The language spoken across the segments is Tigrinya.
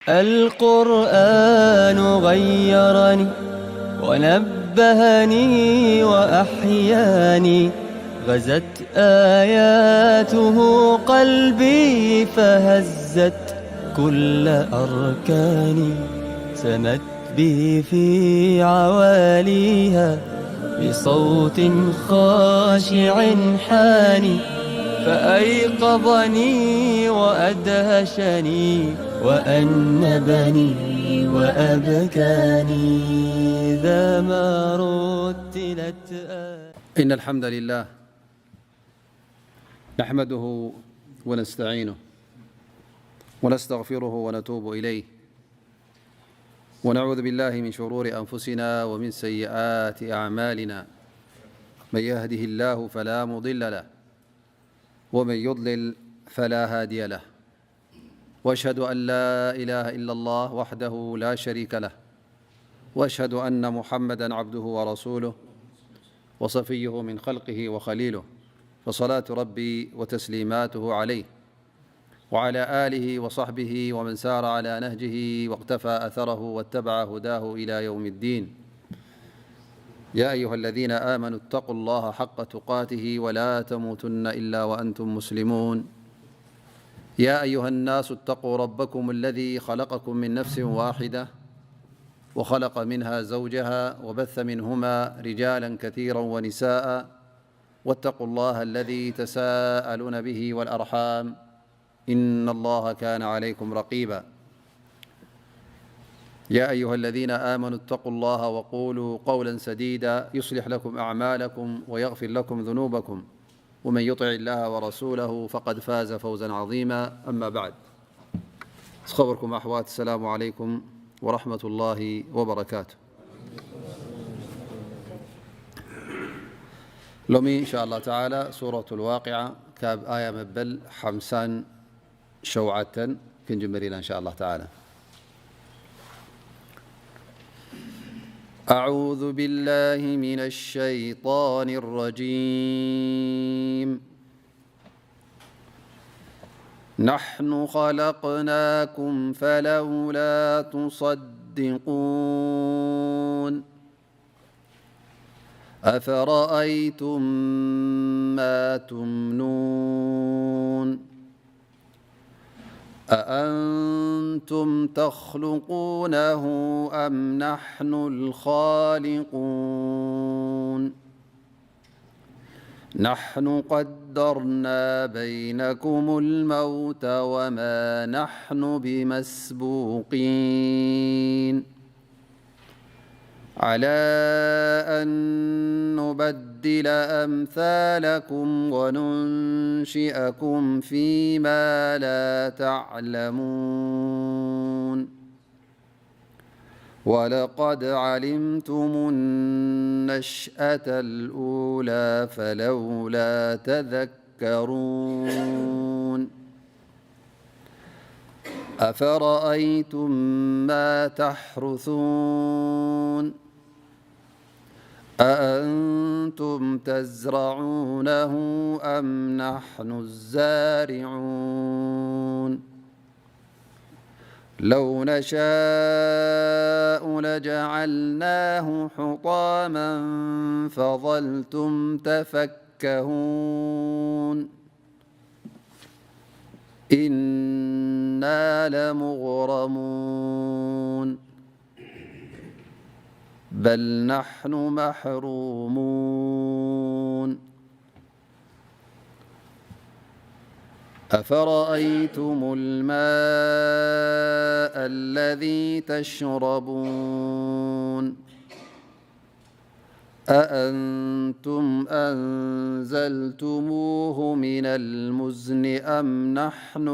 القرآن غيرني ونبهني وأحياني، غزت آياته قلبي فهزت كل أركاني، سمت به في عواليها بصوت خاشع حاني، فأيقظني وأدهشني وأنبني وأبكاني إذا ما رتلت آياته. إن الحمد لله نحمده ونستعينه ونستغفره ونتوب إليه، ونعوذ بالله من شرور أنفسنا ومن سيئات أعمالنا. من يهده الله فلا مضل له، ومن يضلل فلا هادي له. وأشهد أن لا إله إلا الله وحده لا شريك له، وأشهد أن محمدا عبده ورسوله، وصفيه من خلقه وخليله، فصلاة ربي وتسليماته عليه وعلى آله وصحبه ومن سار على نهجه واقتفى أثره واتبع هداه إلى يوم الدين. يا أيها الذين آمنوا اتقوا الله حق تقاته ولا تموتن إلا وأنتم مسلمون. يا أيها الناس اتقوا ربكم الذي خلقكم من نفس واحدة وخلق منها زوجها وبث منهما رجالا كثيرا ونساء، واتقوا الله الذي تساءلون به والأرحام، إن الله كان عليكم رقيبا. يا أيها الذين آمنوا اتقوا الله وقولوا قولا سديدا يصلح لكم أعمالكم ويغفر لكم ذنوبكم، ومن يطع الله ورسوله فقد فاز فوزا عظيما. أما بعد، ዝኸበርኩም ኣሕዋት፣ السلام عليكم ورحمة الله وبركاته. ሎሚ إن شاء الله تعالى سورة الواقعة ካብ ኣያ መበል ሓምሳን ሸውዓተን ክንጅምር ኢና إن شاء الله تعالى. أعوذ بالله من الشيطان الرجيم. نحن خلقناكم فلولا تصدقون. أفرأيتم ما تمنون. أأنتم تخلقونه أم نحن الخالقون؟ نحن قدرنا بينكم الموت وما نحن بمسبوقين على أن نبدل أمثالكم وننشئكم فيما لا تعلمون. ولقد علمتم النشأة الأولى فلولا تذكرون. أفرأيتم ما تحرثون. أأنتم تزرعونه أم نحن الزارعون؟ لو نشاء لجعلناه حطاما فظلتم تفكهون. إنا لمغرمون. بل نحن محرومون. أفرأيتم الماء الذي تشربون. أأنتم أنزلتموه من المزن أم نحن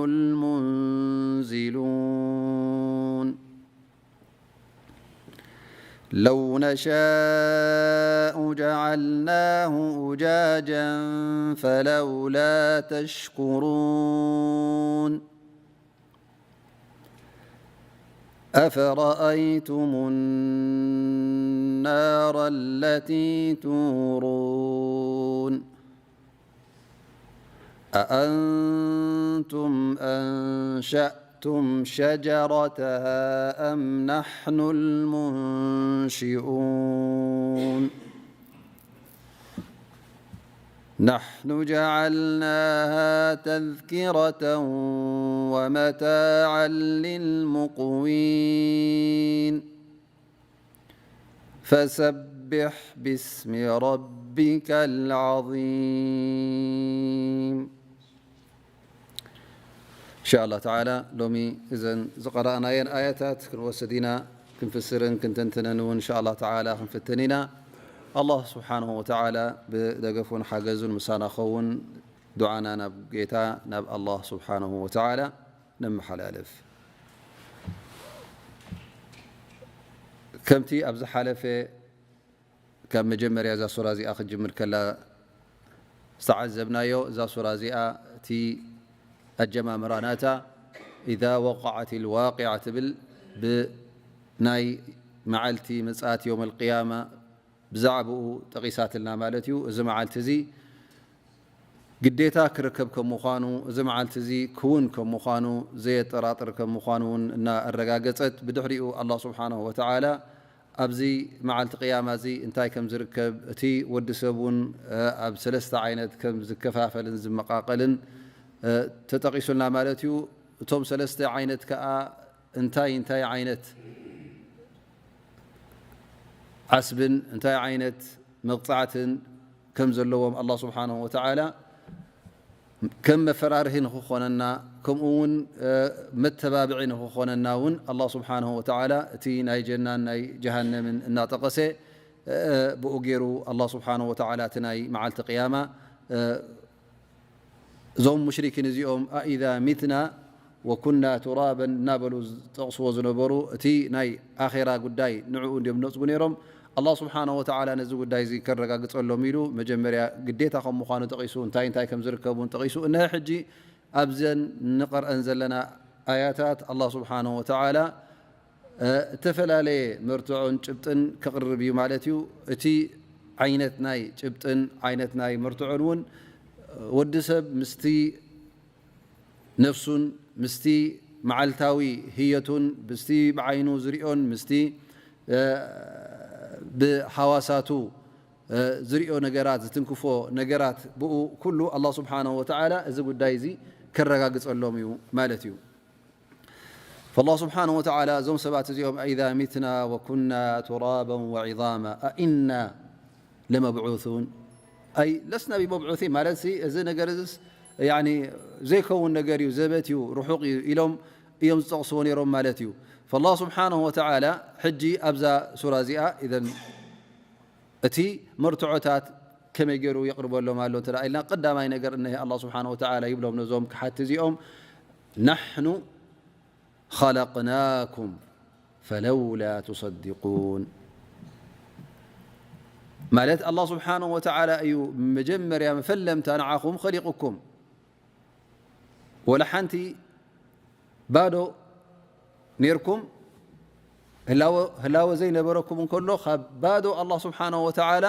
المنزلون؟ لو نشاء جعلناه أجاجا فلولا تشكرون. أفرأيتم النار التي تورون. أأنتم أنشأتم أنتم شجرتها أم نحن المنشئون. نحن جعلناها تذكرة ومتاعا للمقوين. فسبح باسم ربك العظيم. إن شاء الله تعالى ሎሚ እዘን ዝቐረእናየን ኣያታት ክንወስድ ኢና፣ ክንፍስርን ክንተንትነን እውን إن شاء الله تعالى ክንፍትን ኢና። ኣላህ ስብሓንሁ ወተዓላ ብደገፉን ሓገዙን ምሳና ኸውን ዱዓና ናብ ጌታ ናብ ኣላህ ስብሓንሁ ወተዓላ ነመሓላልፍ። ከምቲ ኣብ ዝሓለፈ ካብ መጀመርያ እዛ ሱራ እዚኣ ክትጅምር ከላ ዝተዓዘብናዮ፣ እዛ ሱራ እዚኣ እቲ ኣጀማምራ ናታ إذا وقعت الواقعة ትብል ብናይ መዓልቲ ምጽኣት የውመል ቅያማ ብዛዕባኡ ጠቒሳትልና ማለት እዩ። እዚ መዓልቲ እዚ ግዴታ ክርከብ ከም ምዃኑ፣ እዚ መዓልቲ እዚ ክውን ከም ምዃኑ፣ ዘየጠራጥር ከም ምዃኑ እውን እናኣረጋገጸት፣ ብድሕሪኡ ኣላህ ስብሓንሁ ወተዓላ ኣብዚ መዓልቲ ቅያማ እዚ እንታይ ከም ዝርከብ፣ እቲ ወዲ ሰብ እውን፣ እ፣ ኣብ ሰለስተ ዓይነት ከም ዝከፋፈልን ዝመቃቀልን፣ እ፣ ተጠቒሱልና ማለት እዩ። እቶም ሰለስተ ዓይነት ከኣ እንታይ እንታይ ዓይነት ዓስብን እንታይ ዓይነት መቕጻዕትን ከም ዘለዎም ኣላህ ስብሓንሁ ወተዓላ ከም መፈራርሂ ንኽኾነና፣ ከምኡ እውን፣ እ፣ መተባብዒ ንኽኾነና እውን ኣላህ ስብሓንሁ ወተዓላ እቲ ናይ ጀናን ናይ ጀሃነምን እናጠቐሰ፣ እ፣ ብኡ ገይሩ ኣላህ ስብሓንሁ ወተዓላ እቲ ናይ መዓልቲ ቅያማ፣ እ፣ እዞም ሙሽሪኪን እዚኦም أإذا متنا وكنا ترابا እናበሉ ዝጠቕስዎ ዝነበሩ እቲ ናይ ኣኼራ ጉዳይ ንዕኡ እንድዮም ነጽጉ ነይሮም። ኣላህ ስብሓንሁ ወተዓላ ነዚ ጉዳይ እዚ ከረጋግጸሎም ኢሉ መጀመርያ ግዴታ ከም ምዃኑ ጠቒሱ፣ እንታይ እንታይ ከም ዝርከቡ እውን ጠቒሱ። እነሀ ሕጂ ኣብዘን ንቐርአን ዘለና ኣያታት ኣላህ ስብሓንሁ ወተዓላ እ፣ እተፈላለየ መርትዖን ጭብጥን ከቕርብ እዩ ማለት እዩ። እቲ ዓይነት ናይ ጭብጥን ዓይነት ናይ መርትዖን እውን ወዲ ሰብ ምስቲ ነፍሱን ምስቲ መዓልታዊ ህየቱን ምስቲ ብዓይኑ ዝሪኦን ምስቲ፣ እ፣ ብሓዋሳቱ፣ እ፣ ዝሪኦ ነገራት፣ ዝትንክፎ ነገራት ብኡ ኩሉ ኣላህ ስብሓነሁ ወተዓላ እዚ ጉዳይ እዚ ከረጋግጸሎም እዩ ማለት እዩ። فالله سبحانه وتعالى እዞም ሰባት እዚኦም أإذا متنا وكنا ترابا وعظاما أإنا لمبعوثون أي لسنا بمبعوثين ማለት እዚ ነገር እዚስ ያኒ ዘይከውን ነገር እዩ፣ ዘበት እዩ፣ ርሑቕ እዩ ኢሎም እዮም ዝጠቕስዎ ነይሮም ማለት እዩ። فالله سبحانه وتعالى ሕጂ ኣብዛ ሱራ እዚኣ إذن እቲ መርትዖታት ከመይ ገይሩ የቕርበሎም ኣሎ እንተ ኢልና፣ ቀዳማይ ነገር እነሀ ኣላህ ስብሓነሁ ወተዓላ ይብሎም ነዞም ክሓቲ እዚኦም፣ نحن خلقناكم فلولا تصدقون ማለት ኣላህ ስብሓነሁ ወተዓላ እዩ መጀመርያ መፈለምታ ንዓኹም ኸሊቑኩም። ወላ ሓንቲ ባዶ ኔርኩም፣ ህላወ ዘይነበረኩም እንከሎ ካብ ባዶ ኣላህ ስብሓነሁ ወተዓላ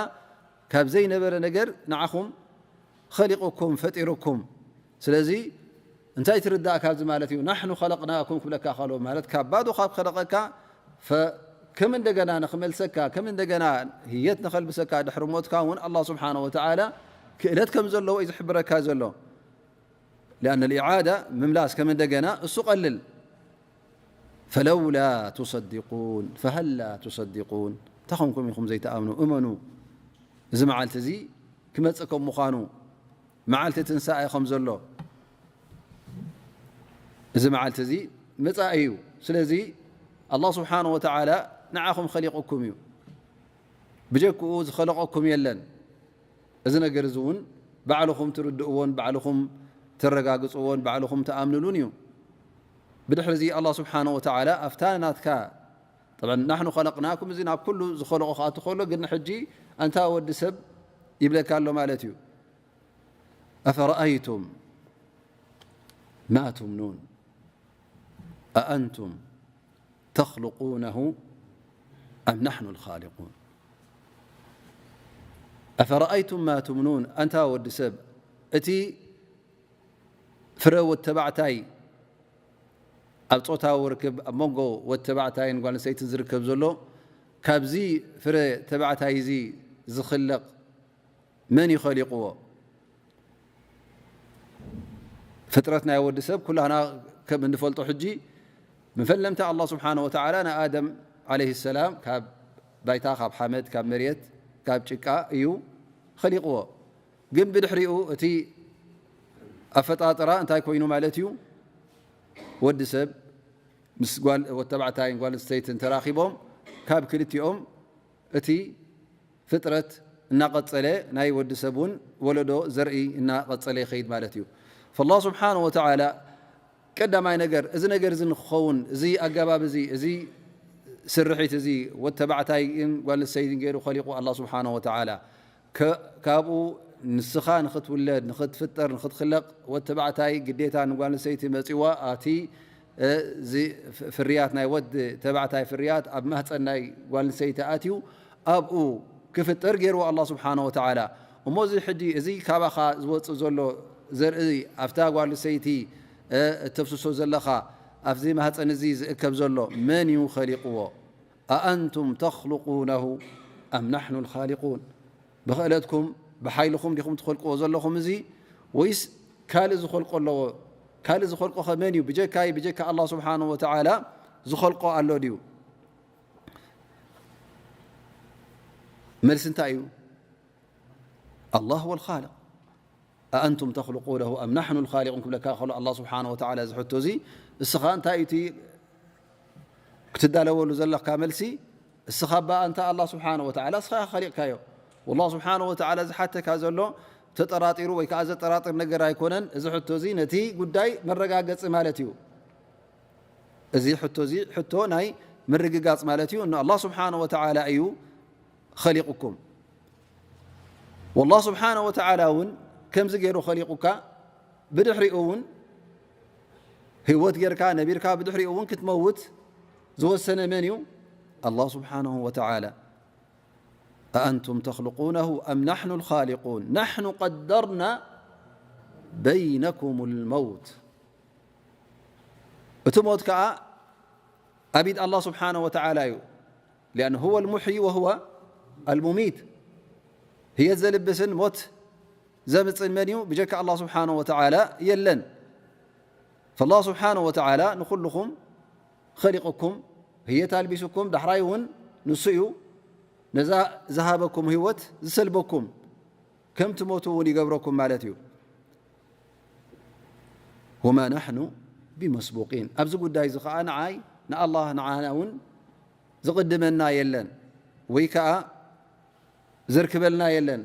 ካብ ዘይነበረ ነገር ንዓኹም ኸሊቑኩም ፈጢሩኩም። ስለዚ እንታይ ትርዳእ ካብዚ ማለት እዩ? ናሕኑ ኸለቕናኩም ክብለካ ከሎ ማለት ካብ ባዶ ካብ ኸለቐካ ከም እንደገና ንኽመልሰካ ከም እንደገና ህየት ንኸልብሰካ ድሕሪ ሞትካ እውን ኣላህ ስብሓነሁ ወተዓላ ክእለት ከም ዘለዎ እዩ ዝሕብረካ ዘሎ። لأن الإعادة ምምላስ ከም እንደገና እሱ ቀልል። فلولا تصدقون فهلا تصدقون እንታይ ኾንኩም ኢኹም ዘይትኣምኑ? እመኑ፣ እዚ መዓልቲ እዚ ክመጽእ ከም ምዃኑ፣ መዓልቲ ትንሳኤ ከም ዘሎ፣ እዚ መዓልቲ እዚ መጻኢ እዩ። ስለዚ ኣላህ ስብሓነሁ ወተዓላ ንዓኹም ኸሊቑኩም እዩ። ብጀክኡ ዝኸለቐኩም የለን። እዚ ነገር እዚ እውን ባዕልኹም ትርድእዎን ባዕልኹም ተረጋግፅዎን ባዕልኹም ትኣምንሉን እዩ። ብድሕሪ እዚ ኣላህ ስብሓነሁ ወተዓላ ኣብታ ናትካ፣ ጠብዓን ናሕኑ ኸለቕናኩም፣ እዚ ናብ ኩሉ ዝኸለቖ ክኣቱ ከሎ፣ ግን ሕጂ ኣንታ ወዲ ሰብ ይብለካ ኣሎ ማለት እዩ። أفرأيتم ما تمنون أأنتم تخلقونه أم نحن الخالقون أفرأيتم ما تمنون ኣንታ ወዲ ሰብ፣ እቲ ፍረ ወድ ተባዕታይ ኣብ ጾታዊ ርክብ ኣብ መንጎ ወዲ ተባዕታይን ጓል ኣንስተይትን ዝርከብ ዘሎ፣ ካብዚ ፍረ ተባዕታይ እዚ ዝኽለቕ መን እዩ ኸሊቕዎ? ፍጥረት ናይ ወዲ ሰብ ኩላህና ከም እንፈልጦ ሕጂ፣ መፈለምታ ኣላህ ስብሓነ ወተዓላ ንኣደም ዓለይሂ ሰላም ካብ ባይታ፣ ካብ ሓመድ፣ ካብ መሬት፣ ካብ ጭቃ እዩ ኸሊቕዎ። ግን ብድሕሪኡ እቲ ኣፈጣጥራ እንታይ ኮይኑ ማለት እዩ? ወዲ ሰብ ምስ ጓል፣ ወዲ ተባዕታይን ጓል ኣንስተይትን ተራኺቦም፣ ካብ ክልቲኦም እቲ ፍጥረት እናቐጸለ፣ ናይ ወዲ ሰብ እውን ወለዶ፣ ዘርኢ እናቐጸለ ይኸይድ ማለት እዩ። ፈላህ ስብሓነ ወተዓላ ቀዳማይ ነገር፣ እዚ ነገር እዚ ንክኸውን፣ እዚ ኣገባብ እዚ፣ እዚ ስርሒት እዚ፣ ወዲ ተባዕታይን ጓል ኣንስተይትን ገይሩ ኸሊቑ ኣላህ ስብሓነ ወተዓላ። ከ-፣ ካብኡ ንስኻ ንኽትውለድ፣ ንኽትፍጠር፣ ንኽትኽለቕ፣ ወዲ ተባዕታይ ግዴታ ንጓል ኣንስተይቲ መጺዋ፣ ኣቲ፣ እ፣ እዚ ፍ-፣ ፍርያት ናይ ወዲ ተባዕታይ ፍርያት ኣብ ማህጸን ናይ ጓል ኣንስተይቲ ኣትዩ፣ ኣብኡ ክፍጠር ገይርዎ ኣላህ ስብሓነ ወተዓላ። እሞ እዚ ሕጂ፣ እዚ ካባኻ ዝወጽእ ዘሎ ዘርኢ፣ ኣብታ ጓል ኣንስተይቲ፣ እ፣ እተፍስሶ ዘለኻ፣ ኣብዚ ማህጸን እዚ ዝእከብ ዘሎ መን እዩ ኸሊቕዎ? ኣኣንቱም ተኽልቁነሁ ኣም ናሕኑ ልኻሊቁን? ብኽእለትኩም፣ ብሓይልኹም ዲኹም ትኸልቅዎ ዘለኹም እዚ፣ ወይስ ካልእ ዝኸልቆ ኣለዎ? ካልእ ዝኸልቆ ኸ መን እዩ? ብጀካይ፣ ብጀካ ኣላህ ስብሓነሁ ወተዓላ ዝኸልቆ ኣሎ ድዩ? መልሲ እንታይ እዩ? ኣላህ ወል ኻልቅ። ኣኣንቱም ተኽልቁነሁ ኣም ናሕኑ ልኻሊቁን ክብለካ ከሎ፣ ኣላህ ስብሓነሁ ወተዓላ እዚ ሕቶ እዚ፣ እስኻ እንታይ እዩ እቲ ክትዳለወሉ ዘለካ መልሲ? እስኻ እባ ኣንታ ኣላህ ስብሓነሁ ወተዓላ እስኻ ኢኻ ኸሊቕካዮ። ወላህ ስብሓነሁ ወተዓላ ዝሓተካ ዘሎ ተጠራጢሩ ወይ ከዓ ዘጠራጥር ነገር ኣይኮነን። እዚ ሕቶ እዚ ነቲ ጉዳይ መረጋገጺ ማለት እዩ። እዚ ሕቶ እዚ ሕቶ ናይ ምርግጋጽ ማለት እዩ። እኖ ኣላህ ስብሓነሁ ወተዓላ እዩ ኸሊቕኩም። ወላህ ስብሓነሁ ወተዓላ እውን ከምዚ ገይሩ ኸሊቑካ፣ ብድሕሪኡ እውን ህይወት ጌርካ ነቢርካ፣ ብድሕሪኡ እውን ክትመውት ዝወሰነ መን እዩ? ኣላህ ስብሓነሁ ወተዓላ። ኣኣንቱም ተኽልቁነሁ ኣም ናሕኑ ልኻሊቁን? ናሕኑ ቀደርና በይነኩም ልመውት። እቲ ሞት ከኣ ኣብ ኢድ ኣላህ ስብሓነሁ ወተዓላ እዩ። ሊኣን ሁወ ልሙሕዪ ወሁወ ኣልሙሚት። ህየት ዘልብስን ሞት ዘምጽእን መን እዩ? ብጀካ ኣላህ ስብሓነሁ ወተዓላ የለን። ፈላህ ስብሓነሁ ወተዓላ ንኹልኹም ኸሊቕኩም፣ ህየት ኣልቢስኩም፣ ዳሕራይ እውን ንሱ እዩ ነዛ ዝሃበኩም ህይወት ዝሰልበኩም፣ ከም ትሞቱ እውን ይገብረኩም ማለት እዩ። ወማ ናሕኑ ቢመስቡቂን። ኣብዚ ጉዳይ እዚ ኸዓ ንዓይ፣ ንኣላህ፣ ንዓና እውን ዝቕድመና የለን፣ ወይ ከኣ ዘርክበልና የለን።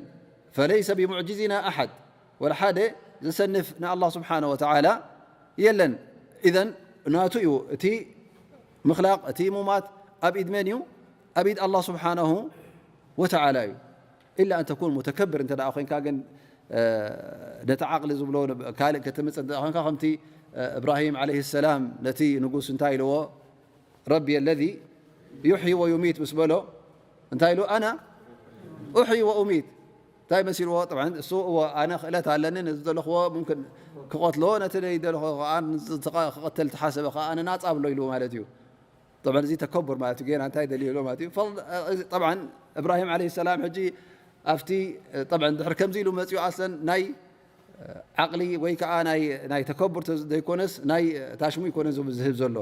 ፈለይሰ ቢሙዕጅዚና ኣሓድ፣ ወላ ሓደ ዘሰንፍ ንኣላህ ስብሓነሁ ወተዓላ የለን። ኢዘን ናቱ እዩ እቲ ምኽላቕ፣ እቲ ሙማት ኣብ ኢድ መን እዩ? ኣብ ኢድ ኣላህ ስብሓነሁ ወተዓላ እዩ። ኢላ ኣን ተኩን ሙተከብር እንተ ደኣ ኮይንካ ግን፣ እ፣ ነቲ ዓቕሊ ዝብሎ ካልእ ከተምጽእ እንተ ደኣ ኮይንካ፣ ከምቲ፣ እ፣ እብራሂም ዓለይሂ ሰላም ነቲ ንጉስ እንታይ ኢልዎ? ረቢ ለዚ ዩሕዪ ወዩሚት ምስ በሎ፣ እንታይ ኢሉ? ኣና ኡሕዪ ወኡሚት። እንታይ መሲልዎ? ጠብዓን እሱ፣ እወ፣ ኣነ ክእለት ኣለኒ፣ ነዚ ዘለኽዎ ሙምክን ክቐትሎ፣ ነቲ ደይደለኽዎ ከኣ፣ ክቐተል ተሓሰበ ከኣ፣ ኣነ ናጻ ኣብሎ ኢልዎ ማለት እዩ። ጠብዓን እዚ ተከቡር ማለት እዩ። ጌና እንታይ ደልዩ ኢሎ ማለት እዩ። ፈል-፣ ጠብዓን እብራሂም ዓለይሂ ሰላም ሕጂ ኣብቲ፣ ጠብዓን ድሕሪ ከምዚ ኢሉ መጺኡ፣ ኣስለን ናይ ዓቕሊ ወይ ከኣ ናይ፣ ናይ ተከቡር ተ-፣ ዘይኮነስ ናይ ታሽሙ ይኮነ ዝብ-፣ ዝህብ ዘሎ።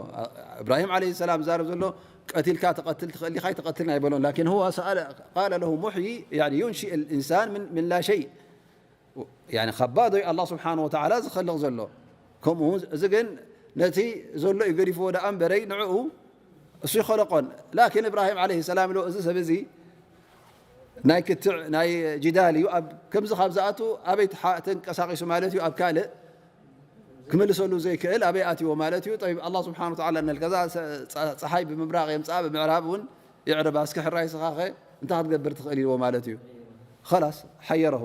እብራሂም ዓለይሂ ሰላም ዝዛረብ ዘሎ፣ ቀቲልካ ትቐትል ትኽእል ኢኻ ኣይትቐትልን ኣይበሎን። ላኪን ሁወ ሰኣለ፣ ቃለ ለሁ ሙሕዪ፣ ያኒ ዩንሺእ ልኢንሳን ምን፣ ምን ላ ሸይ። ያኒ ካብ ባዶ እዩ ኣላህ ስብሓነሁ ወተዓላ ዝኸልቕ ዘሎ። ከምኡ እውን እዚ ግን ነቲ ዘሎ እዩ ገዲፍዎ ደኣ እምበረይ ንዕኡ እሱ ይኸለቆን። ላኪን እብራሂም ዓለይሂ ሰላም ኢሉ፣ እዚ ሰብ እዚ ናይ ክትዕ፣ ናይ ጅዳል እዩ። ኣብ ከምዚ ካብ ዝኣቱ ኣበይ ተሓ-፣ ተንቀሳቒሱ ማለት እዩ? ኣብ ካልእ ክምልሰሉ ዘይክእል ኣበይ ኣትዎ ማለት እዩ? ጠይብ፣ ኣላህ ስብሓነሁ ወተዓላ እናልካ፣ እዛ ሰ-፣ ጸ-፣ ጸሓይ ብምብራቕ የምጽኣ፣ ብምዕራብ እውን ይዕርባ፣ እስኪ ሕራይ ስኻኸ እንታይ ክትገብር ትኽእል ኢልዎ ማለት እዩ። ኸላስ፣ ሓየረሁ።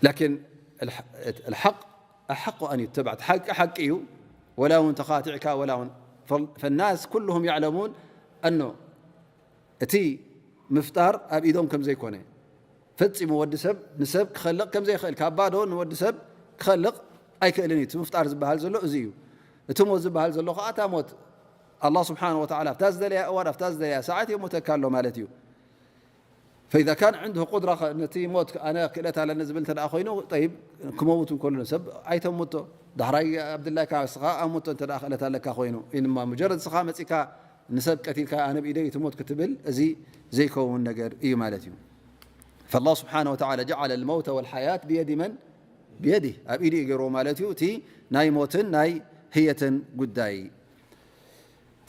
ላኪን ኣልሐ-፣ ኣልሐቅ ኣሐቁ ኣን ዩተባዕ፣ ሓቂ ሓቂ እዩ። ወላ እውን ተኻቲዕካ፣ ወላ እውን ፈ-፣ ፈናስ ኩልሁም ያዕለሙን ኣኖ እቲ ምፍጣር ኣብ ኢዶም ከም ዘይኮነ፣ ፈጺሙ ወዲ ሰብ ንሰብ ክኸልቕ ከም ዘይኽእል፣ ካብ ባዶ ንወዲ ሰብ ክኸልቕ ኣይክእልን እዩ። እቲ ምፍጣር ዝበሃል ዘሎ እዚ እዩ። እቲ ሞት ዝበሃል ዘሎ ከዓ እታ ሞት ኣላህ ስብሓን ወተዓላ ኣብታ ዝደለያ እዋን ኣብታ ዝደለያ ሰዓት የሞተካ ኣሎ ማለት እዩ። ፈኢዛ ካን ዕንድሁ ቁድራ፣ ነቲ ሞት ኣነ ክእለት ኣለኒ ዝብል እንተ ኮይኑ፣ ጠይብ፣ ክመውት እንከሎ ንሰብ ኣይተምቶ። ዳሕራይ ኣብድላይካ ስኻ ኣምቶ እንተ ክእለት ኣለካ ኮይኑ፣ ኢንማ ሙጀረድ ስኻ መፂካ ንሰብ ቀቲልካ ኣነ ብኢደይ እቲ ሞት ክትብል፣ እዚ ዘይከውን ነገር እዩ ማለት እዩ። ፈላህ ስብሓነ ወተዓላ ጀዓለ ልመውተ ወልሓያት ብየዲ መን? ብየዲ፣ ኣብ ኢዱ እዩ ገይርዎ ማለት እዩ፣ እቲ ናይ ሞትን ናይ ህየትን ጉዳይ።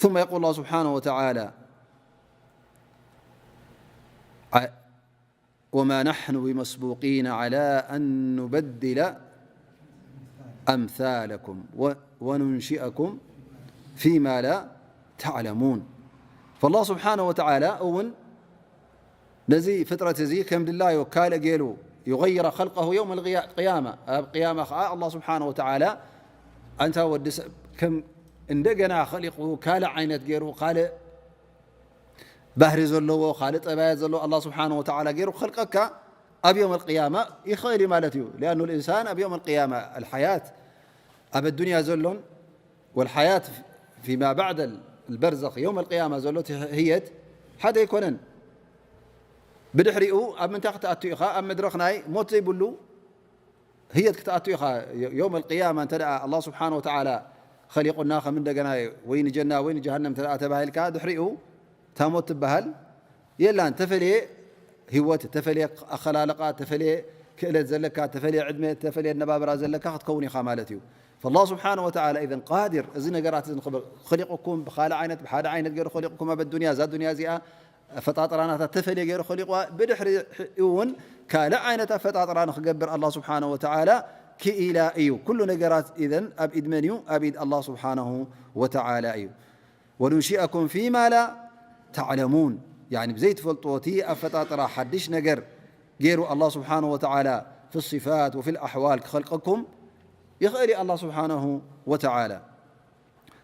ثم يقول الله سبحانه وتعالى، ع-، وما نحن بمسبوقين على أن نبدل أمثالكم و-، وننشئكم فيما لا تعلمون. فالله سبحانه وتعالى እውን ነዚ ፍጥረት እዚ ከም ድላዮ ካልእ ገይሩ يغير خلقه يوم القيامة። ኣብ ቅያማ ኸዓ ኣላህ ስብሓነ ወተዓላ ኣንታ ወዲ ሰብ ከም እንደገና ኸሊቑ ካልእ ዓይነት ገይሩ ካልእ ባህሪ ዘለዎ ካልእ ጠባያት ዘለዎ ኣላህ ስብሓነ ወተዓላ ገይሩ ክኸልቀካ ኣብ የውም ኣልቅያማ ይኽእል እዩ ማለት እዩ። ሊኣኑ ልኢንሳን ኣብ የውም ኣልቅያማ ኣልሓያት ኣብ ኣዱንያ ዘሎን ወልሓያት ፊማ ባዕደ ልበርዘኽ የውም ኣልቅያማ ዘሎ እቲ ህየት ሓደ ኣይኮነን። ብድሕሪኡ ኣብ ምንታይ ክትኣቱ ኢኻ? ኣብ መድረኽ ናይ ሞት ዘይብሉ ህየት ክትኣቱ ኢኻ። የውም ኣልቅያማ እንተ ደኣ ኣላህ ስብሓነ ወተዓላ ኸሊቑና ከም እንደገና ወይ ንጀና ወይ ንጀሃነም እንተ ደኣ ተባሂልካ ድሕሪኡ እታ ሞት ትበሃል የላን። ተፈለየ ህይወት፣ ተፈለየ ኣኸላልቃ፣ ተፈለየ ክእለት ዘለካ፣ ተፈለየ ዕድመ፣ ተፈለየ ኣነባብራ ዘለካ ክትከውን ኢኻ ማለት እዩ። ፈላህ ስብሓነ ወተዓላ ኢዘን ቃዲር፣ እዚ ነገራት እዚ ንኽበ-፣ ኸሊቑኩም ብኻልእ ዓይነት፣ ብሓደ ዓይነት ገይሩ ኸሊቑኩም ኣብ ኣዱንያ፣ እዛ ዱንያ እዚኣ ኣፈጣጥራ ናታ ተፈለየ ገይሩ ኸሊቑዋ፣ ብድሕሪ እውን ካልእ ዓይነት ኣፈጣጥራ ንኽገብር ኣላህ ስብሓነ ወተዓላ ክኢላ እዩ። ኩሉ ነገራት ኢዘን ኣብ ኢድ መን እዩ? ኣብ ኢድ ኣላህ ስብሓነሁ ወተዓላ እዩ። ወኑንሺአኩም ፊማ ላ ተዕለሙን፣ ያኒ ብዘይትፈልጥዎ እቲ ኣፈጣጥራ ሓድሽ ነገር ገይሩ ኣላህ ስብሓነሁ ወተዓላ ፊ ሲፋት ወፊ ልኣሕዋል ክኸልቀኩም ይኽእል እዩ ኣላህ ስብሓነሁ ወተዓላ።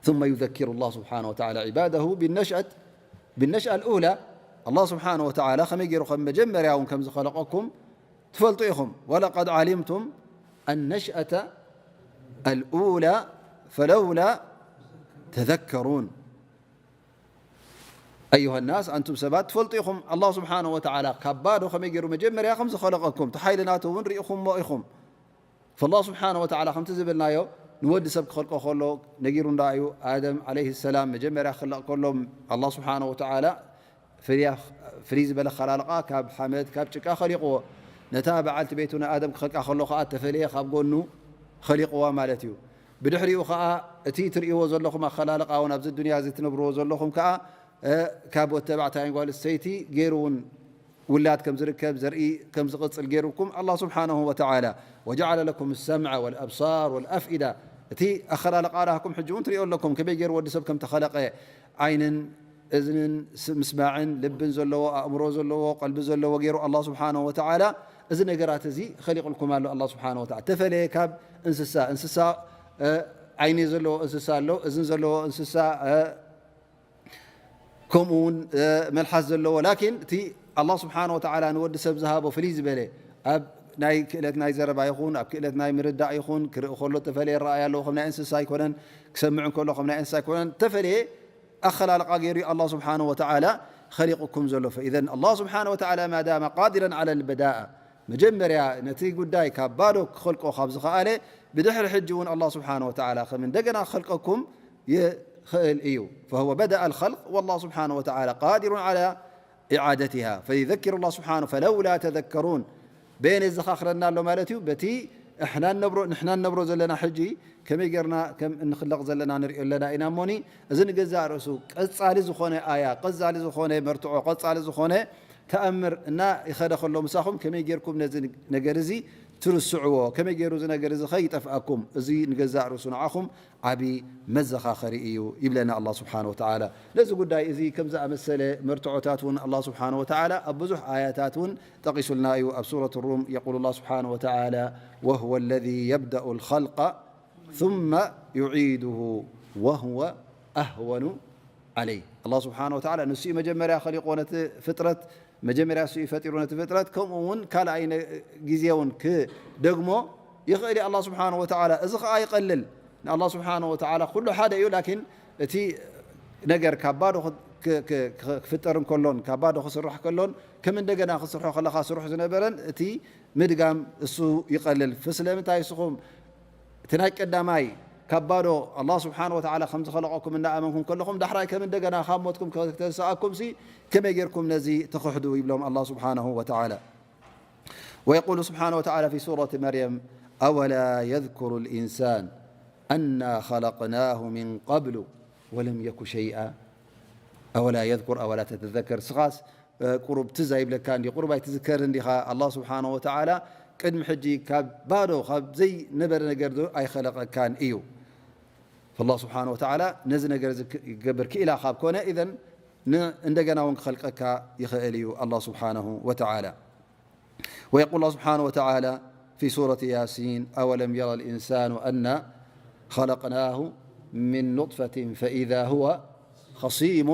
ثم يذكر الله سبحانه وتعالى عباده بالنشأة، بالنشأة الأولى. ኣላህ ስብሓነሁ ወተዓላ ከመይ ገይሩ ከም መጀመርያ እውን ከም ዝኸለቐኩም ትፈልጡ ኢኹም። ولقد علمتم النشأة الأولى فلولا تذكرون. أيها الناس، ኣንቱም ሰባት ትፈልጡ ኢኹም ኣላህ ስብሓነሁ ወተዓላ ካብ ባዶ ከመይ ገይሩ መጀመርያ ከም ዝኸለቐኩም፣ እቲ ሓይሊ ናቱ እውን ርኢኹምዎ ኢኹም። ፈላህ ስብሓነ ወተዓላ ከምቲ ዝብልናዮ ንወዲ ሰብ ክኸልቆ ከሎ ነጊሩ እንዳ እዩ። ኣደም ዓለይሂ ሰላም መጀመርያ ክኽለቕ ከሎ ኣላህ ስብሓነ ወተዓላ ፍልያ-፣ ፍልይ ዝበለ ኣኸላልቃ ካብ ሓመድ ካብ ጭቃ ኸሊቕዎ። ነታ በዓልቲ ቤቱ ንኣደም ክኸልቃ ከሎ ኸዓ ተፈልየ ካብ ጎኑ ኸሊቕዋ ማለት እዩ። ብድሕሪኡ ኸዓ እቲ ትርእይዎ ዘለኹም ኣኸላልቃ እውን ኣብዚ ዱንያ እዚ ትነብርዎ ዘለኹም ከዓ፣ እ፣ ካብ ወተባዕታይን ጓል ሰይቲ ገይሩ እውን ውላድ ከም ዝርከብ፣ ዘርኢ ከም ዝቕጽል ገይሩኩም ኣላህ ስብሓነሁ ወተዓላ። ወጀዓለ ለኩም ሰምዐ ወልኣብሳር ወልኣፍኢዳ። እቲ ኣኸላልቃ ናህኩም ሕጂ እውን ትሪኦ ኣለኩም፣ ከመይ ገይሩ ወዲ ሰብ ከም ተኸለቐ፣ ዓይንን እዝንን ስ-፣ ምስማዕን ልብን ዘለዎ፣ ኣእምሮ ዘለዎ፣ ቀልቢ ዘለዎ ገይሩ ኣላህ ስብሓነሁ ወተዓላ እዚ ነገራት እዚ ኸሊቑልኩም ኣሎ። ኣላህ ስብሓነሁ ወተዓላ ተፈለየ ካብ እንስሳ፣ እንስሳ፣ እ፣ ዓይኒ ዘለዎ እንስሳ ኣሎ፣ እዝን ዘለዎ እንስሳ፣ እ፣ ከምኡ እውን፣ እ፣ መልሓስ ዘለዎ። ላኪን እቲ ኣላህ ስብሓነ ወተዓላ ንወዲ ሰብ ዝሃቦ ፍልይ ዝበለ ኣብ ናይ ክእለት ናይ ዘረባ ይኹን ኣብ ክእለት ናይ ምርዳእ ይኹን ክርኢ ከሎ ተፈለየ ረኣያ ኣለዎ። ከም ናይ እንስሳ ኣይኮነን፣ ክሰምዕ እንከሎ ከም ናይ እንስሳ ኣይኮነን። ተፈለየ ኣኸላልቃ ገይሩ ኣላህ ስብሓነ ወተዓላ ኸሊቑኩም ዘሎ። ፈኢዘን ኣላህ ስብሓነ ወተዓላ ማዳመ ቃዲረን ዓላ ልበዳኣ፣ መጀመርያ ነቲ ጉዳይ ካብ ባዶ ክኸልቆ ካብ ዝኸኣለ፣ ብድሕሪ ሕጂ እውን ኣላህ ስብሓነ ወተዓላ ከም እንደገና ክኸልቀኩም ይኽእል እዩ። فهو بدأ الخلق والله سبحانه وتعالى قادر على إعادتها. فيذكر الله سبحانه، فلولا تذكرون. በየን የዘኻኽረና ኣሎ ማለት እዩ? በቲ እሕና ንነብሮ፣ ንሕና ንነብሮ ዘለና ሕጂ ከመይ ጌርና ከም እንኽለቕ ዘለና ንሪኦ ኣለና ኢና። እሞኒ፣ እዚ ንገዛእ ርእሱ ቀጻሊ ዝኾነ ኣያ፣ ቀጻሊ ዝኾነ መርትዖ፣ ቀጻሊ ዝኾነ ተኣምር እና ይኸደ ከሎ ምሳኹም ከመይ ጌርኩም ነዚ ነገር እዚ ትርስዕዎ? ከመይ ጌሩ እዚ ነገር እዚ ኸይጠፍኣኩም? እዚ ንገዛእ ርእሱ ንዓኹም ዓቢ መዘኻኸሪ እዩ ይብለና ኣላህ ስብሓነ ወተዓላ። ነዚ ጉዳይ እዚ ከም ዝኣመሰለ መርትዖታት እውን ኣላህ ስብሓነ ወተዓላ ኣብ ብዙሕ ኣያታት እውን ጠቒሱልና እዩ። ኣብ ሱረት ሩም የቁል ኣላህ ስብሓነ ወተዓላ፣ "ወሁወ ለዚ የብደኡ ልኸልቀ ثم يعيده وهو أهون عليه." ኣላህ ስብሓነ ወተዓላ ንሱ እዩ መጀመርያ ኸሊቆ ነቲ ፍጥረት፣ መጀመርያ እሱ እዩ ፈጢሩ ነቲ ፍጥረት፣ ከምኡ እውን ካልኣይ ነ-፣ ግዜ እውን ክደግሞ ይኽእል እዩ ኣላህ ስብሓነ ወተዓላ። እዚ ኸዓ ይቐልል። ንኣላህ ስብሓነ ወተዓላ ኩሉ ሓደ እዩ። ላኪን እቲ ነገር ካብ ባዶ ክ- ክ- ክ- ክፍጠር እንከሎን ካብ ባዶ ክስራሕ ከሎን ከም እንደገና ክስርሖ ከለኻ ስሩሕ ዝነበረን እቲ ምድጋም እሱ ይቐልል። ስለምንታይ ንስኹም እቲ ናይ ቀዳማይ ካብ ባዶ ኣላህ ስብሓነ ወተዓላ ከም ዝኸለቐኩም እናኣመንኩም ከለኹም ዳሕራይ ከም እንደገና ካብ ሞትኩም ከተንስኣኩም ሲ ከመይ ጌርኩም ነዚ ትኽሕዱ ይብሎም ኣላህ ስብሓነሁ ወተዓላ። ويقول سبحانه وتعالى في سورة مريم: أولا يذكر الإنسان أنا خلقناه من قبل ولم يك شيئا. أولا يذكر، أولا تتذكر. ስኻስ ቁሩብ ትዝ ኣይብለካ እንዲ ቁሩብ ኣይትዝከር እንዲኻ ኣላህ ስብሓነ ወተዓላ ቅድሚ ሕጂ ካብ ባዶ ካብ ዘይነበረ ነገር ዶ ኣይኸለቐካን እዩ። ኣላህ ስብሓነ ወተዓላ ነዚ ነገር እዚ ክገብር ክኢላ ካብ ኮነ ኢዘን እንደገና እውን ክኸልቀካ ይኽእል እዩ ኣላህ ስብሓነሁ ወተዓላ። ويقول الله سبحانه وتعالى في سورة ياسين: أولم ير الإنسان أنا خلقناه من نطفة فإذا هو خصيم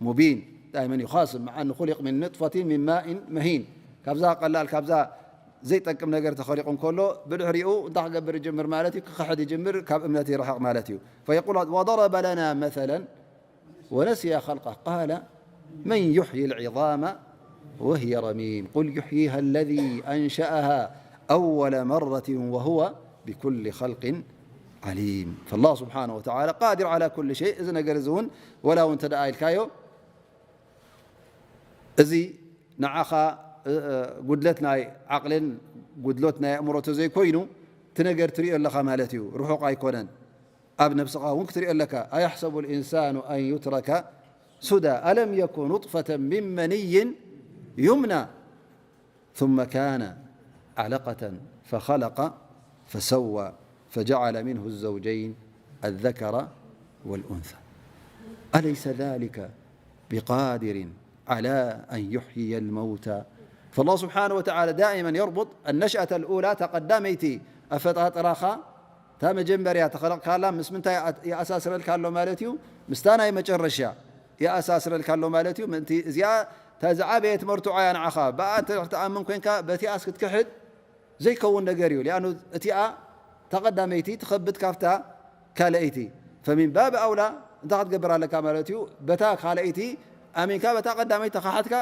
مبين. دائما يخاصم مع أنه خلق من نطفة من ماء مهين. ካብዛ ቀላል ካብዛ ዘይጠቅም ነገር ተኸሊቑ እንከሎ ብድሕሪኡ እንታይ ክገብር ይጅምር ማለት እዩ? ክኽሕድ ይጅምር፣ ካብ እምነት ይርሕቕ ማለት እዩ። فيقول وضرب لنا مثلا ونسي خلقه قال من يحيي العظام وهي رميم قل يحييها الذي أنشأها أول مرة وهو بكل خلق عليم. فالله سبحانه وتعالى قادر على كل شيء. እዚ ነገር እዚ እውን ወላ እውን እንተ ደኣ ኢልካዮ እዚ ንዓኻ ጉድለት ናይ ዓቕልን ጉድለት ናይ ኣእምሮ ተዘይኮይኑ እቲ ነገር ትሪኦ ኣለኻ ማለት እዩ። ርሑቕ ኣይኮነን። ኣብ ነብስኻ እውን ክትሪኦ ኣለካ። أيحسب الإنسان أن يترك سدى ألم يك نطفة من مني يمنى ثم كان علقة فخلق فسوى فجعل منه الزوجين الذكر والأنثى أليس ذلك بقادر على أن يحيي الموتى. فالله سبحانه وتعالى دائما يربط النشأة الأولى ተቐዳመይቲ ኣፈጣጥራኻ እታ መጀመርያ ተኸለቕካላ ምስ ምንታይ ይኣሳስረልካ ኣሎ ማለት እዩ? ምስታ ናይ መጨረሻ ይኣሳስረልካ ኣሎ ማለት እዩ። ምእንቲ እዚኣ እታ ዝዓበየት መርትዖ እያ ንዓኻ። ብኣ እንተ ትኣምን ኮንካ በቲኣስ ክትክሕድ ዘይከውን ነገር እዩ። ሊኣኑ እቲኣ ተቐዳመይቲ ትኸብድ ካብታ ካልኣይቲ። ፈሚን ባብ ኣውላ እንታይ ክትገብር ኣለካ ማለት እዩ? በታ ካልኣይቲ ኣሚንካ በታ ቀዳመይቲ ተኻሓድካ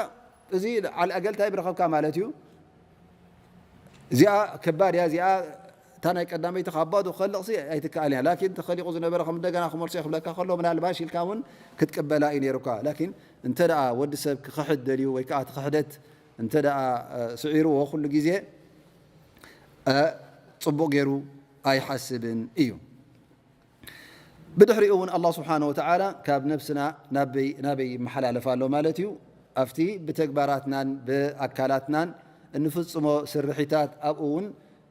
እዚ ዓል ኣገልታይ ብረኸብካ ማለት እዩ። እዚኣ ከባድ እያ። እዚኣ እታ ናይ ቀዳመይቲ ካብ ባዶ ክኸልቕሲ ኣይትከኣል እያ። ላኪን ተኸሊቑ ዝነበረ ከም እንደገና ክመልሶ ክብለካ ከሎ ምናልባሽ ኢልካ እውን ክትቅበላ እዩ ነይሩካ። ላኪን እንተ ደኣ ወዲ ሰብ ክኽሕድ ደልዩ ወይ ከዓ እቲ ክሕደት እንተ ደኣ ስዒርዎ ኩሉ ግዜ ፅቡቕ ገይሩ ኣይሓስብን እዩ። ብድሕሪኡ እውን ኣላህ ስብሓነ ወተዓላ ካብ ነብስና ናበይ ናበይ ይመሓላለፍ ኣሎ ማለት እዩ። ኣብቲ ብተግባራትናን ብኣካላትናን እንፍጽሞ ስርሒታት ኣብኡ እውን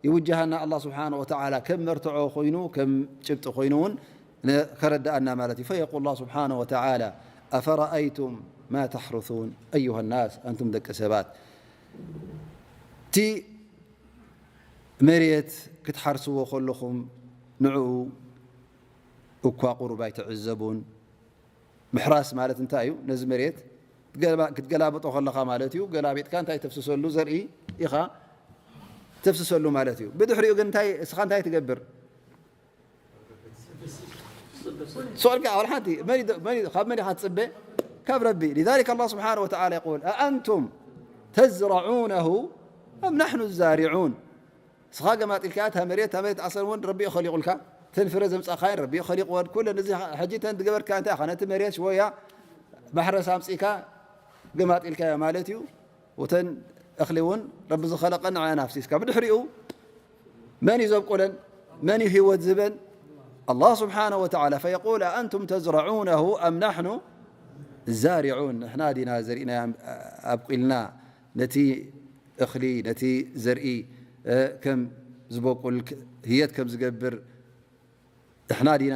ይውጅሃና ኣላህ ስብሓነ ወተዓላ ከም መርትዖ ኮይኑ ከም ጭብጢ ኮይኑ እውን ከረድኣና ማለት እዩ። ፈየቁል ኣላህ ስብሓነ ወተዓላ ኣፈረኣይቱም ማ ተሕሩሱን ኣዩሃ ናስ ኣንቱም ደቂ ሰባት እቲ መሬት ክትሓርስዎ ከለኹም ንዕኡ እኳ ቁሩብ ኣይትዕዘቡን። ምሕራስ ማለት እንታይ እዩ? ነዚ መሬት ክትገላብጦ ከለኻ ማለት እዩ። ገላቢጥካ እንታይ ተፍስሰሉ ዘርኢ ኢኻ ተፍስሰሉ ማለት እዩ። ብድሕሪኡ ግን እንታይ እስኻ እንታይ ትገብር? ሱኣልካ ኣወል ሓንቲ መን እዩ ዶ- መን እዩ- ካብ መን ኢኻ ትጽበ? ካብ ረቢ። لذلك الله سبحانه وتعالى يقول أأنتم تزرعونه أم نحن الزارعون. እስኻ ገማጢልካ እታ መሬት እታ መሬት ኣሰር እውን ረቢ እዩ ኸሊቑልካ። ተን ፍረ ዘምጻኻየን ረቢ እዩ ኸሊቑወን። ኩለን እዚ ሕጂ ተን ዝገበርካ እንታይ ኢኻ? ነቲ መሬት ሽወያ ማሕረስ ኣምጺእካ ገማጢልካዮ ማለት እዩ። ወተን እኽሊ እውን ረቢ ዝኸለቐን ንዓና ኣፍሲስካ። ብድሕሪኡ መን እዩ ዘብቁለን? መን እዩ ህይወት ዝህበን? ኣላህ ስብሓነ ወተዓላ። ፈየቁል ኣኣንቱም ተዝረዑነሁ ኣም ናሕኑ ዛሪዑን? ንሕና ዲና ዘሪእና ኣብቂልና ነቲ እኽሊ ነቲ ዘርኢ ከም ዝበቁል ህየት ከም ዝገብር ንሕና ዲና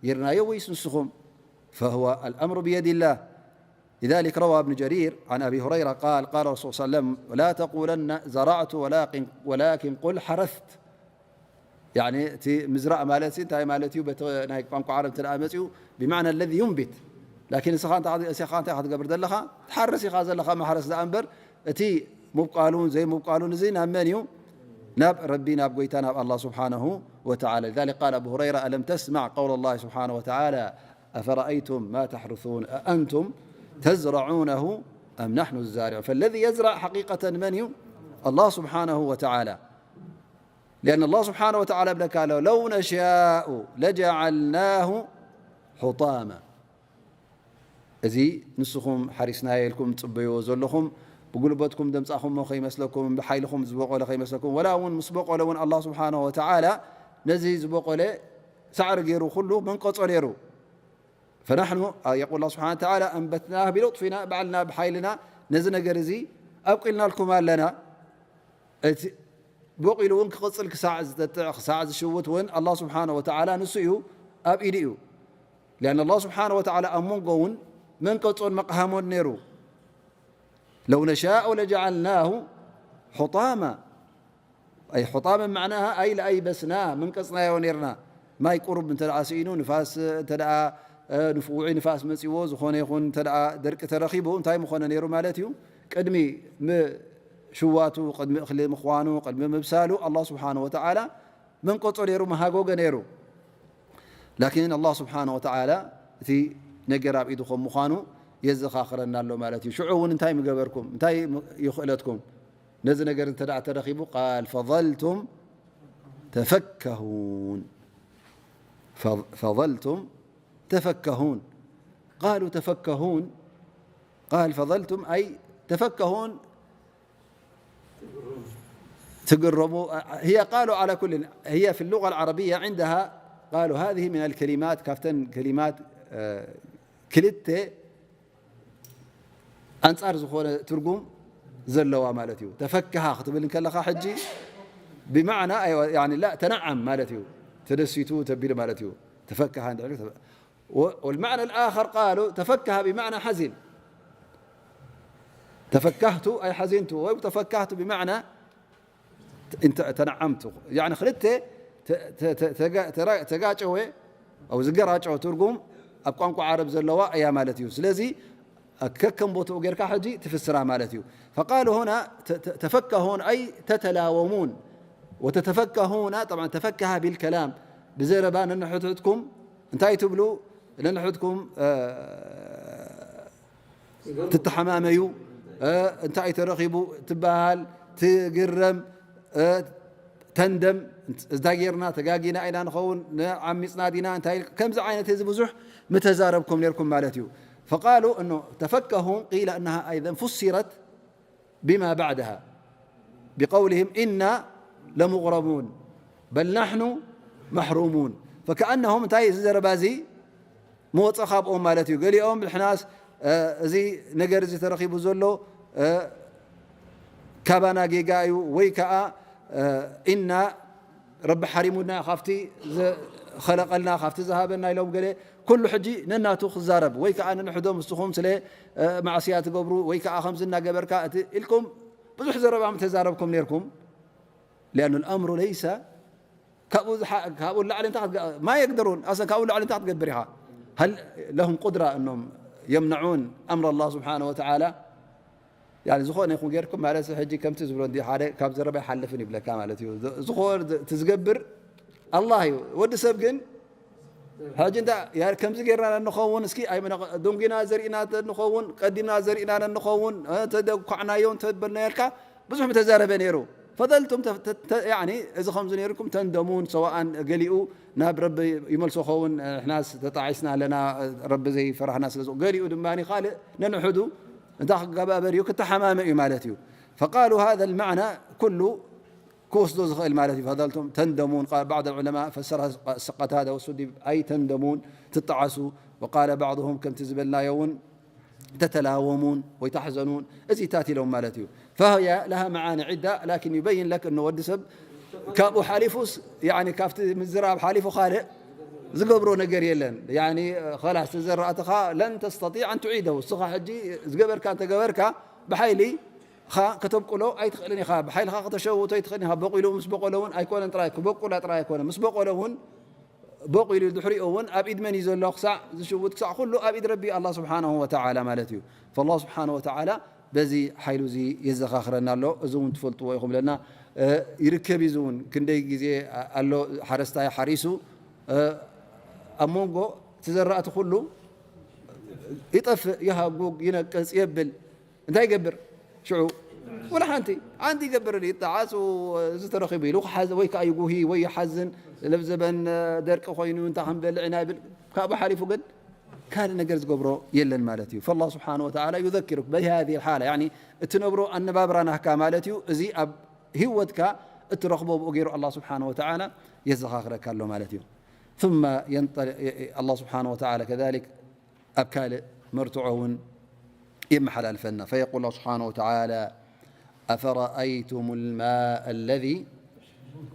ጌርናዮ ወይስ ንስኹም? فهو الأمر بيد الله. لذلك روى ابن جرير عن أبي هريرة قال قال رسول صلى الله عليه وسلم لا تقولن زرعت ولكن ولكن قل حرثت. يعني እቲ ምዝራእ ማለት እንታይ ማለት እዩ? በቲ ናይ ቋንቋ ዓረብ እንተ መፅኡ ብማዕና ለዚ ዩንቢት ላኪን እስኻ እንታይ ክትገብር ዘለኻ? ትሓርስ ኢኻ ዘለኻ ማሕረስ ደኣ እምበር እቲ ምብቋሉን ዘይምብቋሉን እዚ ናብ መን እዩ? ናብ ረቢ፣ ናብ ጎይታ፣ ናብ ኣላህ ስብሓነሁ ወተዓላ። لذلك قال أبو هريرة: ألم تسمع قول الله سبحانه وتعالى: أفرأيتم ما تحرثون أأنتم تزرعونه أم نحن الزارعون. فالذي يزرع حقيقة من እዩ؟ ኣላህ ስብሓነሁ ወተዓላ። لأن الله سبحانه وتعالى ብለካ ኣሎ: لو نشاء لجعلناه حطاما. እዚ ንስኹም ሓሪስናዮ ኢልኩም ትጽበይዎ ዘለኹም፣ ብጉልበትኩም ደምጻኹሞ ከይመስለኩም፣ ብሓይልኹም ዝበቆለ ከይመስለኩም፣ ወላ እውን ምስ በቆለ እውን ኣላህ ስብሓነሁ ወተዓላ ነዚ ዝበቆለ ሳዕሪ ገይሩ ኩሉ መንቀጾ ነይሩ። فنحن، يقول الله سبحانه وتعالى، أنبتناه بلطفنا، ባዕልና ብሓይልና ነዚ ነገር እዚ ኣብቂልናልኩም ኣለና። እቲ በቂሉ እውን ክቕጽል ክሳዕ ዝጠጥዕ፣ ክሳዕ ዝሽውት እውን ኣላህ ስብሓነሁ ወተዓላ ንሱ እዩ፣ ኣብ ኢዱ እዩ። لأن الله سبحانه وتعالى ኣብ መንጎ እውን መንቀጾን መቕሃሞን ነይሩ። لو نشاء لجعلناه حطاما. أي حطاما معناها أي لأيبسناه، መንቀጽናዮ ነይርና። ማይ ቁሩብ እንተ ደኣ ስኢኑ፣ ንፋስ እንተ ደኣ፣ እ፣ ንፍ-፣ ውዑይ ንፋስ መጺዎ፣ ዝኾነ ይኹን እንተ ደኣ ደርቂ ተረኺቡ፣ እንታይ ምኾነ ነይሩ ማለት እዩ? ቅድሚ ምሽዋቱ፣ ቅድሚ እኽሊ ምዃኑ፣ ቅድሚ ምብሳሉ፣ ኣላህ ስብሓነሁ ወተዓላ መንቀጾ ነይሩ፣ መሃጎገ ነይሩ። ላኪን ኣላህ ስብሓነሁ ወተዓላ እቲ ነገር ኣብ ኢዱ ከም ምዃኑ የዘኻኽረና ኣሎ ማለት እዩ። ሽዑ እውን እንታይ ምገበርኩም? እንታይ ይኽእለትኩም? ነዚ ነገር እንተ ደኣ ተረኺቡ፣ ቃል ፈظልቱም ተፈከሁን። ፈ-፣ ፈظልቱም ተፈከሁን። ቃሉ ተፈከሁን። ቃል ፈظልቱም ኣይ ተፈከሁን ትግረሙ። هي قالوا على كل، هي في اللغة العربية عندها قالوا هذه من الكلمات، ካብተን ከሊማት፣ እ፣ ክልተ ኣንጻር ዝኾነ ትርጉም ዘለዋ ማለት እዩ። ተፈከሃ ክትብል እንከለኻ ሕጂ ብማዕና፣ ኣይዋ፣ ያኒ ላ፣ ተነዓም ማለት እዩ። ተደሲቱ ተቢሉ ማለት እዩ። ተፈከሃ እንድሕር ተፈ-፣ ወ-፣ والمعنى الآخر قالوا تفكه بمعنى حزن. ተፈካህቱ ኣይ ሓዚንቱ ወይ ተፈካህቱ ብማዕና እንተ-፣ ተነዓምቱ። ያኒ ክልተ ተ-፣ ተ-፣ ተ-፣ ተጋ-፣ ተራ-፣ ተጋጨወ፣ ኣብ ዝገራጨወ ትርጉም ኣብ ቋንቋ ዓረብ ዘለዋ እያ ማለት እዩ። ስለዚ ከከም ቦትኡ ጌርካ ሕጂ ትፍስራ ማለት እዩ። فقالوا هنا ተ-፣ ተ-፣ ተፈከሁን ኣይ ተተላወሙን ወተተፈከሁና። طبعا ተፈከሃ بالكلام ብዘረባ ነንሕድሕድኩም እንታይ ትብሉ? ነንሕድኩም፣ እ፣ ትተሓማመዩ፣ እ፣ እንታይ ተረኺቡ ትበሃል፣ ትግረም፣ እ፣ ተንደም፣ እንታይ ጌርና፣ ተጋጊና ኢና ንኸውን፣ ንዓሚጽና ዲና፣ እንታይ ኢል-፣ ከምዚ ዓይነት እዚ ብዙሕ ምተዛረብኩም ኔርኩም ማለት እዩ። فقالوا إنه تفكهوا قيل إنها أيضا فسرت بما بعدها بقولهم إنا لمغرمون بل نحن محرومون. فكأنهم እንታይ እዚ ዘረባ እዚ መወጸ ካብኦም ማለት እዩ። ገሊኦም ንሕናስ፣ እ፣ እዚ ነገር እዚ ተረኺቡ ዘሎ፣ እ፣ ካባና ጌጋ እዩ ወይ ከኣ፣ እ፣ ኢና ረቢ ሓሪሙና ካብቲ ዘኸለቀልና ካብቲ ዝሃበና ኢሎም ገለ ኩሉ ሕጂ ነናቱ ክዛረብ ወይ ከኣ ንንሕዶም እስኹም ስለ፣ እ፣ ማዕስያ ትገብሩ ወይ ከኣ ከምዚ እናገበርካ እቲ ኢልኩም ብዙሕ ዘረባ ምተዛረብኩም ኔርኩም። لأن الأمر ليس ካብኡ ዝሓ-፣ ካብኡ ላዕሊ እንታይ ክትገ-، ما يقدرون أصلا ካብኡ ላዕሊ እንታይ ክትገብር ኢኻ؟ هل لهم قدرة أنهم يمنعون أمر الله سبحانه وتعالى؟ يعني ዝኾነ ይኹን ጌርኩም ማለት ሕጂ ከምቲ ዝብሎ እንዲ ሓደ ካብ ዘረባ ይሓልፍን ይብለካ ማለት እዩ። ዝ-፣ ዝኾነ ዝ-፣ እቲ ዝገብር ኣላህ እዩ። ወዲ ሰብ ግን ሕጂ እንዳ ያ-፣ ከምዚ ጌርና ነንኸውን፣ እስኪ ኣይመነ-፣ ዶንጊና ዘሪእና ነንኸውን፣ ቀዲምና ዘሪእና ነንኸውን፣ እ፣ ተደኳዕናዮ እንተበልናዮ ኢልካ ብዙሕ ምተዛረበ ነይሩ። ፈዘልቱም ተ-፣ ተ-፣ ተ-፣ ያኒ፣ እዚ ከምዚ ነይርኩም ተንደሙን፣ ሰዋኣን ገሊኡ ናብ ረቢ ይመልሶ ኸውን፣ ንሕናስ ተጣዒስና ኣለና፣ ረቢ ዘይፈራህና ስለ ዝኾ-፣ ገሊኡ ድማ ካልእ ነንሕዱ እንታይ ክገባበር እዩ? ክተሓማመ እዩ ማለት እዩ። فقالوا هذا المعنى ኩሉ ክወስዶ ዝኽእል ማለት እዩ። ፈዘልቱም ተንደሙን። ቃል بعض العلماء فسرها قتادة والسدي أي ተንደሙን ትጣዓሱ። وقال بعضهم ከምቲ ዝበልናዮ እውን ተተላወሙን ወይ ተሕዘኑን እዚታት ኢሎም ማለት እዩ። فهي لها معاني عدة لكن يبين لك أنه ወዲ ሰብ ካብኡ ሓሊፉስ፣ ያኒ ካብቲ ምዝራብ ሓሊፉ ካልእ ዝገብሮ ነገር የለን። ያኒ ኸላስ ተዘራእትኻ ለን ተስተጢዕ ኣን ትዒደው። እስኻ ሕጂ ዝገበርካ እንተገበርካ ብሓይሊ ኻ ከተብቁሎ ኣይትኽእልን ኢኻ። ብሓይልኻ ከተሸውቶ ኣይትኽእልን ኢኻ። በቂሉ ምስ በቆለ እውን ኣይኮነን ጥራይ ክበቁላ ጥራይ ኣይኮነን። ምስ በቆለ እውን በቂሉ ድሕሪኡ እውን ኣብ ኢድ መን እዩ ዘሎ? ክሳዕ ዝሽውት ክሳዕ ኩሉ ኣብ ኢድ ረቢ ኣላህ ስብሓነሁ ወተዓላ ማለት እዩ። ፈላህ ስብሓነሁ ወተዓላ በዚ ሓይሉ እዚ የዘኻኽረና ኣሎ። እዚ እውን ትፈልጥዎ ኢኹም ብለና፣ እ፣ ይርከብ እዩ። እዚ እውን ክንደይ ግዜ ኣሎ ሓረስታይ ሓሪሱ፣ እ፣ ኣብ መንጎ እቲ ዘራእቲ ኩሉ ይጠፍእ፣ ይሃጉግ፣ ይነቅጽ፣ የብል። እንታይ ይገብር? ሽዑ ወላ ሓንቲ፣ ሓንቲ ይገብር፣ ይጠዓስ፣ እዚ ተረኺቡ ኢሉ ክሓዝ-፣ ወይ ከዓ ይጉሂ፣ ወይ ይሓዝን፣ ለብዘበን ደርቂ ኮይኑ እንታይ ክንበልዕ ኢና ይብል። ካብኡ ሓሊፉ ግን ካልእ ነገር ዝገብሮ የለን ማለት እዩ። فالله سبحانه وتعالى يذكرك بهذه الحالة، يعني እትነብሮ ኣነባብራ ናህካ ማለት እዩ። እዚ ኣብ ህይወትካ እትረኽቦ ብኡ ገይሩ ኣላህ ስብሓነ ወተዓላ የዘኻኽረካ ኣሎ ማለት እዩ። ثم ينطلق ኣላህ ስብሓነ ወተዓላ ከዛሊክ ኣብ ካልእ መርትዖ እውን የመሓላልፈና። فيقول الله سبحانه وتعالى: أفرأيتم الماء الذي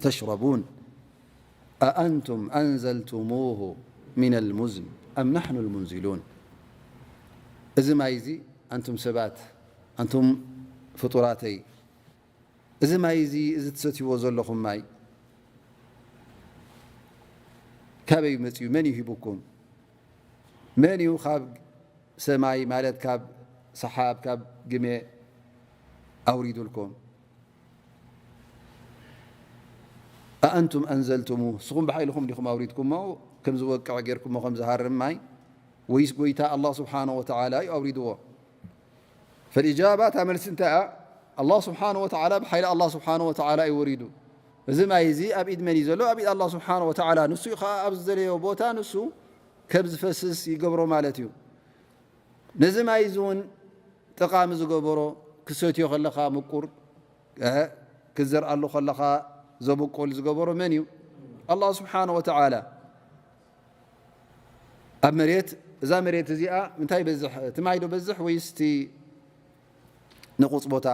تشربون أأنتم أنزلتموه من المزن أم نحن المنزلون؟ እዚ ማይ እዚ ኣንቱም ሰባት፣ ኣንቱም ፍጡራተይ፣ እዚ ማይ እዚ፣ እዚ ትሰትይዎ ዘለኹም ማይ ካበይ መጺኡ? መን እዩ ሂቡኩም? መን እዩ ካብ ሰማይ፣ ማለት ካብ ሰሓብ፣ ካብ ግመ ኣውሪዱልኩም? ኣኣንቱም ኣንዘልቱሙ፣ ንስኹም ብሓይልኹም ዲኹም ኣውሪድኩሞ፣ ከም ዝወቅዕ ጌርኩሞ፣ ከም ዝሃርም ማይ፣ ወይስ ጎይታ ኣላህ ስብሓነ ወተዓላ እዩ ኣውሪድዎ? ፈልኢጃባ፣ እታ መልሲ እንታይ እያ? ኣላህ ስብሓነ ወተዓላ፣ ብሓይሊ ኣላህ ስብሓነ ወተዓላ እዩ ወሪዱ። እዚ ማይ እዚ ኣብ ኢድ መን እዩ ዘሎ? ኣብ ኢድ ኣላህ ስብሓነ ወተዓላ። ንሱ እዩ ኸዓ ኣብ ዝደለዮ ቦታ ንሱ ከም ዝፈስስ ይገብሮ ማለት እዩ። ነዚ ማይ እዚ እውን ጠቓሚ ዝገበሮ፣ ክትሰትዮ ከለኻ ምቁር፣ እ፣ ክትዘርኣሉ ከለኻ ዘበቁል ዝገበሮ መን እዩ? ኣላህ ስብሓነ ወተዓላ። ኣብ መሬት፣ እዛ መሬት እዚኣ እንታይ ይበዝሕ? እቲ ማይ ዶ በዝሕ ወይስ እቲ ንቑጽ ቦታ?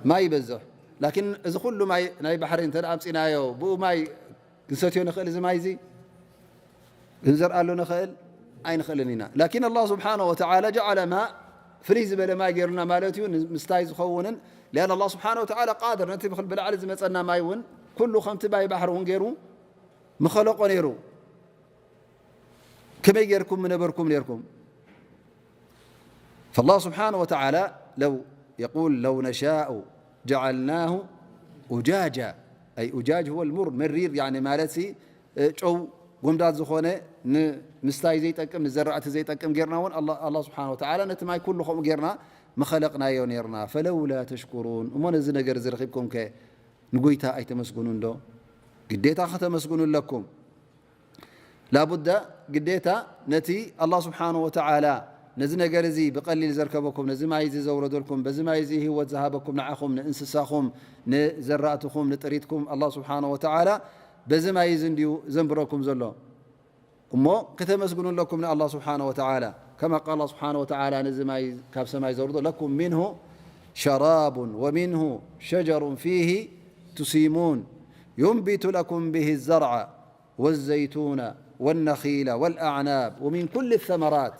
ማይ ይበዝሕ። ላኪን እዚ ኩሉ ማይ ናይ ባሕሪ እንተ ደኣ ኣምጺናዮ፣ ብኡ ማይ ክንሰትዮ ንኽእል? እዚ ማይ እዚ ክንዘርኣሉ ንኽእል? ኣይንኽእልን ኢና። ላኪን ኣላህ ስብሓነ ወተዓላ ጀዓለ ማእ፣ ፍልይ ዝበለ ማይ ገይሩና ማለት እዩ፣ ንምስታይ ዝኸውንን። ሊኣን ኣላህ ስብሓነ ወተዓላ ቃድር፣ ነቲ ብኽል-፣ ብላዕሊ ዝመጸና ማይ እውን ኩሉ ከምቲ ማይ ባሕሪ እውን ገይሩ ምኸለቆ ነይሩ። ከመይ ጌርኩም ምነበርኩም ኔርኩም? فالله سبحانه وتعالى لو يقول: لو نشاء جعلناه أجاجا، أي أجاج هو المر، መሪር፣ يعني ማለት ሲ፣ እ፣ ጨው ጎምዳት ዝኾነ ንምስታይ ዘይጠቅም፣ ንዘራእቲ ዘይጠቅም ጌርና እውን ኣላ-፣ ኣላህ ስብሓነ ወተዓላ ነቲ ማይ ኩሉ ከምኡ ጌርና ምኸለቕናዮ ኔርና። فلولا تشكرون، እሞ ነዚ ነገር እዚ ረኺብኩም ከ ንጎይታ ኣይተመስግኑን ዶ? ግዴታ ከተመስግኑ ኣለኩም። ላቡዳ ግዴታ ነቲ ኣላህ ስብሓነ ወተዓላ ነዚ ነገር እዚ ብቐሊል ዘርከበኩም፣ ነዚ ማይ እዚ ዘውረደልኩም፣ በዚ ማይ እዚ ህይወት ዝሃበኩም ንዓኹም፣ ንእንስሳኹም፣ ንዘራእትኹም፣ ንጥሪትኩም ኣላህ ስብሓነ ወተዓላ በዚ ማይ እዚ እንድዩ ዘንብረኩም ዘሎ። እሞ ከተመስግኑ ኣለኩም ንኣላህ ስብሓነ ወተዓላ። ከማ ቃል ኣላህ ስብሓነ ወተዓላ ነዚ ማይ ካብ ሰማይ ዘውርዶ፣ لكم منه شراب ومنه شجر فيه تسيمون ينبت لكم به الزرع والزيتون والنخيل والأعناب ومن كل الثمرات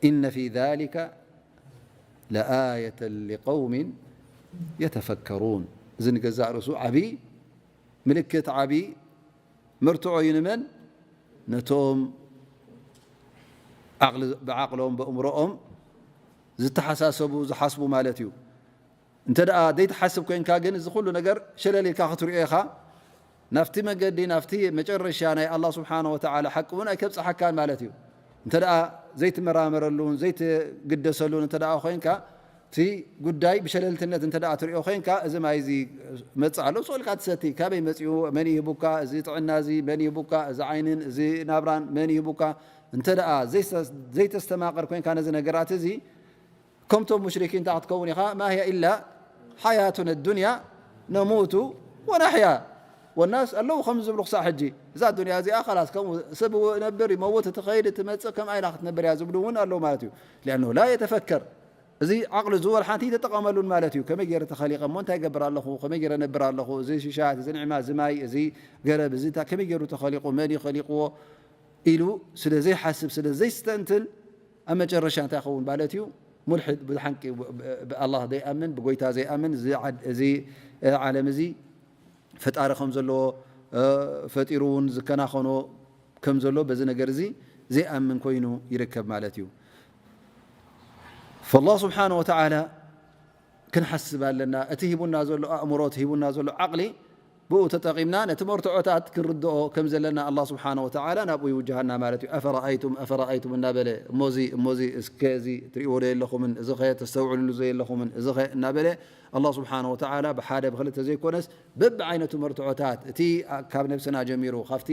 إن في ذلك لآية لقوم يتفكرون። እዚ ንገዛእ ርእሱ ዓቢ ምልክት፣ ዓቢ መርትዖ እዩ። ንመን? ነቶም ዓቕሊ፣ ብዓቕሎም፣ ብእምሮኦም ዝተሓሳሰቡ፣ ዝሓስቡ ማለት እዩ። እንተ ደኣ ዘይትሓስብ ኮይንካ ግን፣ እዚ ኩሉ ነገር ሸለል ኢልካ ክትሪኦ ኢኻ። ናብቲ መገዲ፣ ናብቲ መጨረሻ ናይ ኣላህ ስብሓነ ወተዓላ ሓቂ እውን ኣይከብጽሓካን ማለት እዩ። እንተ ደኣ ዘይትመራመረሉን ዘይትግደሰሉን እንተ ደኣ ኮይንካ፣ እቲ ጉዳይ ብሸለልትነት እንተ ደኣ ትሪኦ ኮይንካ፣ እዚ ማይ እዚ መጽእ ኣሎ፣ ስቕ ኢልካ ትሰቲ። ካበይ መጺኡ? መን ይህቡካ? እዚ ጥዕና እዚ መን ይህቡካ? እዚ ዓይንን እዚ ናብራን መን ይህቡካ? እንተ ደኣ ዘይተ-፣ ዘይተስተማቕር ኮይንካ ነዚ ነገራት እዚ፣ ከምቶም ሙሽሪኪን እንታይ ክትከውን ኢኻ? ما هي إلا حياتنا الدنيا نموت ونحيا والناس ኣለዉ ከምዚ ዝብሉ ክሳዕ ሕጂ። እዛ ዱንያ እዚኣ ኸላስ ከምኡ ሰብ ይነብር፣ ይመውት፣ ትኸይድ፣ ትመጽእ፣ ከምኣ ኢላ ክትነብር እያ ዝብሉ እውን ኣለዉ ማለት እዩ። لأنه لا يتفكر። እዚ ዓቕሉ እዚ ወላ ሓንቲ ኣይተጠቐመሉን ማለት እዩ። ከመይ ገይረ ተኸሊቐ እሞ እንታይ ይገብር ኣለኹ? ከመይ ገይረ ነብር ኣለኹ? እዚ ሽሻት፣ እዚ ንዕማ፣ እዚ ማይ፣ እዚ ገረብ፣ እዚ እንታይ፣ ከመይ ገይሩ ተኸሊቑ? መን እዩ ኸሊቕዎ? ኢሉ ስለ ዘይሓስብ፣ ስለ ዘይስተንትን፣ ኣብ መጨረሻ እንታይ ይኸውን ማለት እዩ? ሙልሕድ፣ ብሓንቂ ብ-፣ ብ-፣ ብኣላህ ዘይኣምን፣ ብጎይታ ዘይኣምን፣ እዚ ዓድ-፣ እዚ፣ እ፣ ዓለም እዚ ፈጣሪ ከም ዘለዎ፣ እ፣ ፈጢሩ እውን ዝከናኸኖ ከም ዘሎ በዚ ነገር እዚ ዘይኣምን ኮይኑ ይርከብ ማለት እዩ። فالله سبحانه وتعالى ክንሓስብ ኣለና። እቲ ሂቡና ዘሎ ኣእምሮ፣ እቲ ሂቡና ዘሎ ዓቕሊ፣ ብኡ ተጠቒምና ነቲ መርትዖታት ክንርድኦ ከም ዘለና ኣላህ ስብሓነ ወተዓላ ናብኡ ይውጅሃና ማለት እዩ። ኣፈረኣይቱም፣ ኣፈረኣይቱም እናበለ፣ እሞዚ፣ እሞዚ፣ እስከ እዚ ትርእይዎ ዶ የለኹምን? እዚ ኸ ተስተውዕልሉ ዘየለኹምን? እዚ ኸ እናበለ ኣላህ ስብሓነ ወተዓላ ብሓደ ብኽልተ ዘይኮነስ በብዓይነቱ መርትዖታት፣ እቲ ካብ ነብስና ጀሚሩ፣ ካብቲ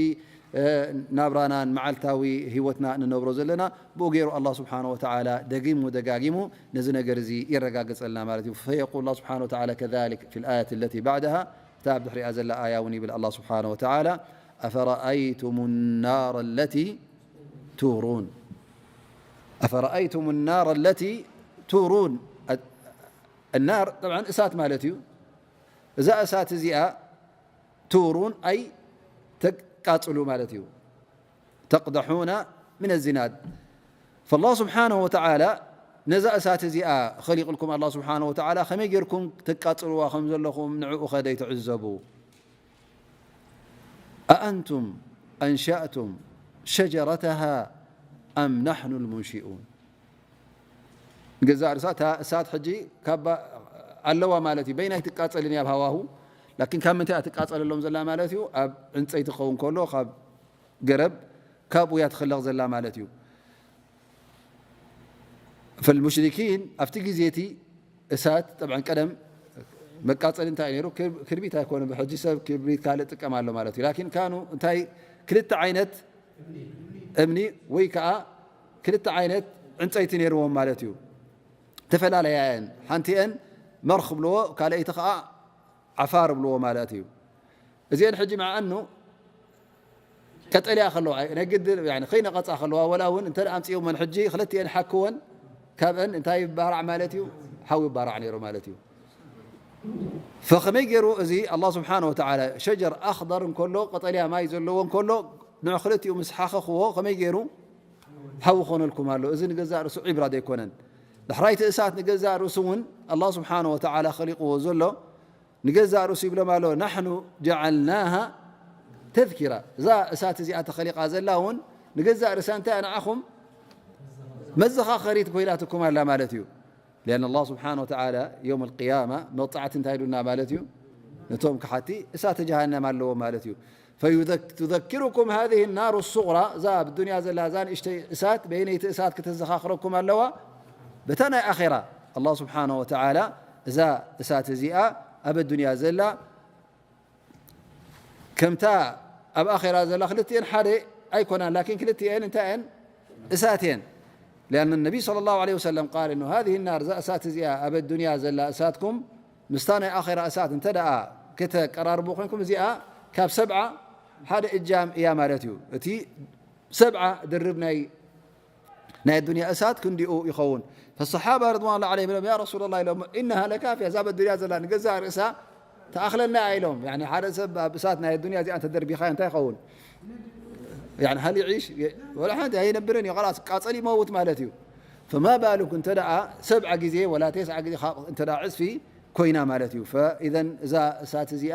ናብራናን መዓልታዊ ህይወትና እንነብሮ ዘለና፣ ብኡ ገይሩ ኣላህ ስብሓነ ወተዓላ ደጊሙ ደጋጊሙ ነዚ ነገር እዚ የረጋግጸልና ማለት እዩ። فيقول الله سبحانه وتعالى كذلك في الآية التي بعدها، እታ ኣብ ድሕሪኣ ዘላ ኣያ እውን ይብል ኣላህ ስብሓነ ወተዓላ፣ أفرأيتم النار التي تورون، أفرأيتم النار التي تورون። النار طبعا እሳት ማለት እዩ። እዛ እሳት እዚኣ ቱሩን ኣይ ተቃጽሉ ማለት እዩ። تقدحون من الزناد. فالله سبحانه وتعالى ነዛ እሳት እዚኣ ኸሊቕልኩም ኣላህ ስብሓነ ወተዓላ ከመይ ጌርኩም ተቃጽልዋ ከም ዘለኹም ንዕኡ ኸ ደይትዕዘቡ? أأنتم أنشأتم شجرتها أم نحن المنشئون؟ ንገዛእ ርእሳ እታ እሳት ሕጂ ካባ ኣለዋ ማለት እዩ። በይናይ ትቃጸልን እያ ኣብ ሃዋሁ። ላኪን ካብ ምንታይ እያ ትቃጸለሎም ዘላ ማለት እዩ? ኣብ ዕንጸይቲ ክኸውን ከሎ፣ ካብ ገረብ፣ ካብኡ እያ ትኽለቕ ዘላ ማለት እዩ። ፈልሙሽሪኪን ኣብቲ ግዜ እቲ እሳት፣ ጠብዓን ቀደም መቃጸሊ እንታይ እዩ ነይሩ? ክብ-፣ ክርቢት ኣይኮነ፣ ብሕጂ ሰብ ክርቢት ካልእ ጥቀም ኣሎ ማለት እዩ። ላኪን ካኑ እንታይ ክልተ ዓይነት እምኒ ወይ ከዓ ክልተ ዓይነት ዕንጸይቲ ነይርዎም ማለት እዩ። ተፈላለያ እየን። ሓንቲአን መርኽ ብልዎ፣ ካልኣይቲ ከዓ ዓፋር ብልዎ ማለት እዩ። እዚአን ሕጂ መዓኑ ቀጠልያ ከለዋ፣ ናይ ግድን፣ ያኒ፣ ከይነቐጻ ከለዋ፣ ወላ እውን እንተ ኣምጺኦመን ሕጂ ክልቲአን ሓክወን ካብአን እንታይ ይባራዕ ማለት እዩ? ሓዊ ይባራዕ ነይሩ ማለት እዩ። ፈኸመይ ገይሩ እዚ ኣላህ ስብሓነ ወተዓላ ሸጀር ኣኽደር እንከሎ፣ ቀጠልያ ማይ ዘለዎ እንከሎ፣ ንዕ ክልቲኡ ምስ ሓኸኽዎ ከመይ ገይሩ ሓዊ ኾነልኩም ኣሎ? እዚ ንገዛእ ርእሱ ዒብራ ዘይኮነን? ዳሕራይቲ እሳት ንገዛእ ርእሱ እውን ኣላህ ስብሓነ ወተዓላ ኸሊቕዎ ዘሎ ንገዛእ ርእሱ ይብሎም ኣሎ፣ ናሕኑ ጀዓልናሃ ተዝኪራ። እዛ እሳት እዚኣ ተኸሊቓ ዘላ እውን ንገዛእ ርእሳ እንታይ ንዓኹም መዘኻኸሪት ኮይናትኩም ኣላ ማለት እዩ። ሊኣን ኣላህ ስብሓነ ወተዓላ የውም ኣልቅያማ መቕጻዕቲ እንታይ ኢሉና ማለት እዩ? ነቶም ክሓቲ እሳተ ጀሃነም ኣለዎ ማለት እዩ። ፈዩዘክ-፣ ቱዘኪሩኩም ሃዚህ ናሩ ሱግራ፣ እዛ ኣብ ዱንያ ዘላ እዛ ንእሽተይ እሳት በይነይቲ እሳት ክተዘኻኽረኩም ኣለዋ። በታ ናይ ኣኼራ ኣላህ ስብሓነ ወተዓላ እዛ እሳት እዚኣ ኣብ ኣዱንያ ዘላ ከምታ ኣብ ኣኼራ ዘላ ክልቲኤን ሓደ ኣይኮናን፣ ላኪን ክልቲኤን እንታይ እየን? እሳት እየን። لأن النبي صلى الله عليه وسلم قال إنه هذه النار፣ እዛ እሳት እዚኣ ኣብ ኣዱንያ ዘላ እሳትኩም ምስታ ናይ ኣኼራ እሳት እንተ ደኣ ከተቀራርቡ ኮንኩም፣ እዚኣ ካብ ሰብዓ ሓደ እጃም እያ ማለት እዩ። እቲ ሰብዓ ድርብ ናይ ናይ ኣዱንያ እሳት ክንዲኡ ይኸውን። فالصحابة رضوان الله عليهم ኢሎም፣ ያ ረሱለላህ ኢሎም፣ إنها لكافية፣ እዛ ኣብ ኣዱንያ ዘላ ንገዛእ ርእሳ ትኣኽለና እያ ኢሎም። ያኒ ሓደ ሰብ ኣብ እሳት ናይ ኣዱንያ እዚኣ እንተደርቢኻዮ እንታይ ይኸውን? ያኒ هل يعيش؟ ወላ ሓንቲ ኣይነብርን እዩ፣ ኸላስ ቃጸል ይመውት ማለት እዩ። فما بالك እንተ ደኣ ሰብዓ ግዜ ወላ ተስዓ ግዜ ካብ-፣ እንተ ደኣ ዕጽፊ ኮይና ማለት እዩ። فإذا እዛ እሳት እዚኣ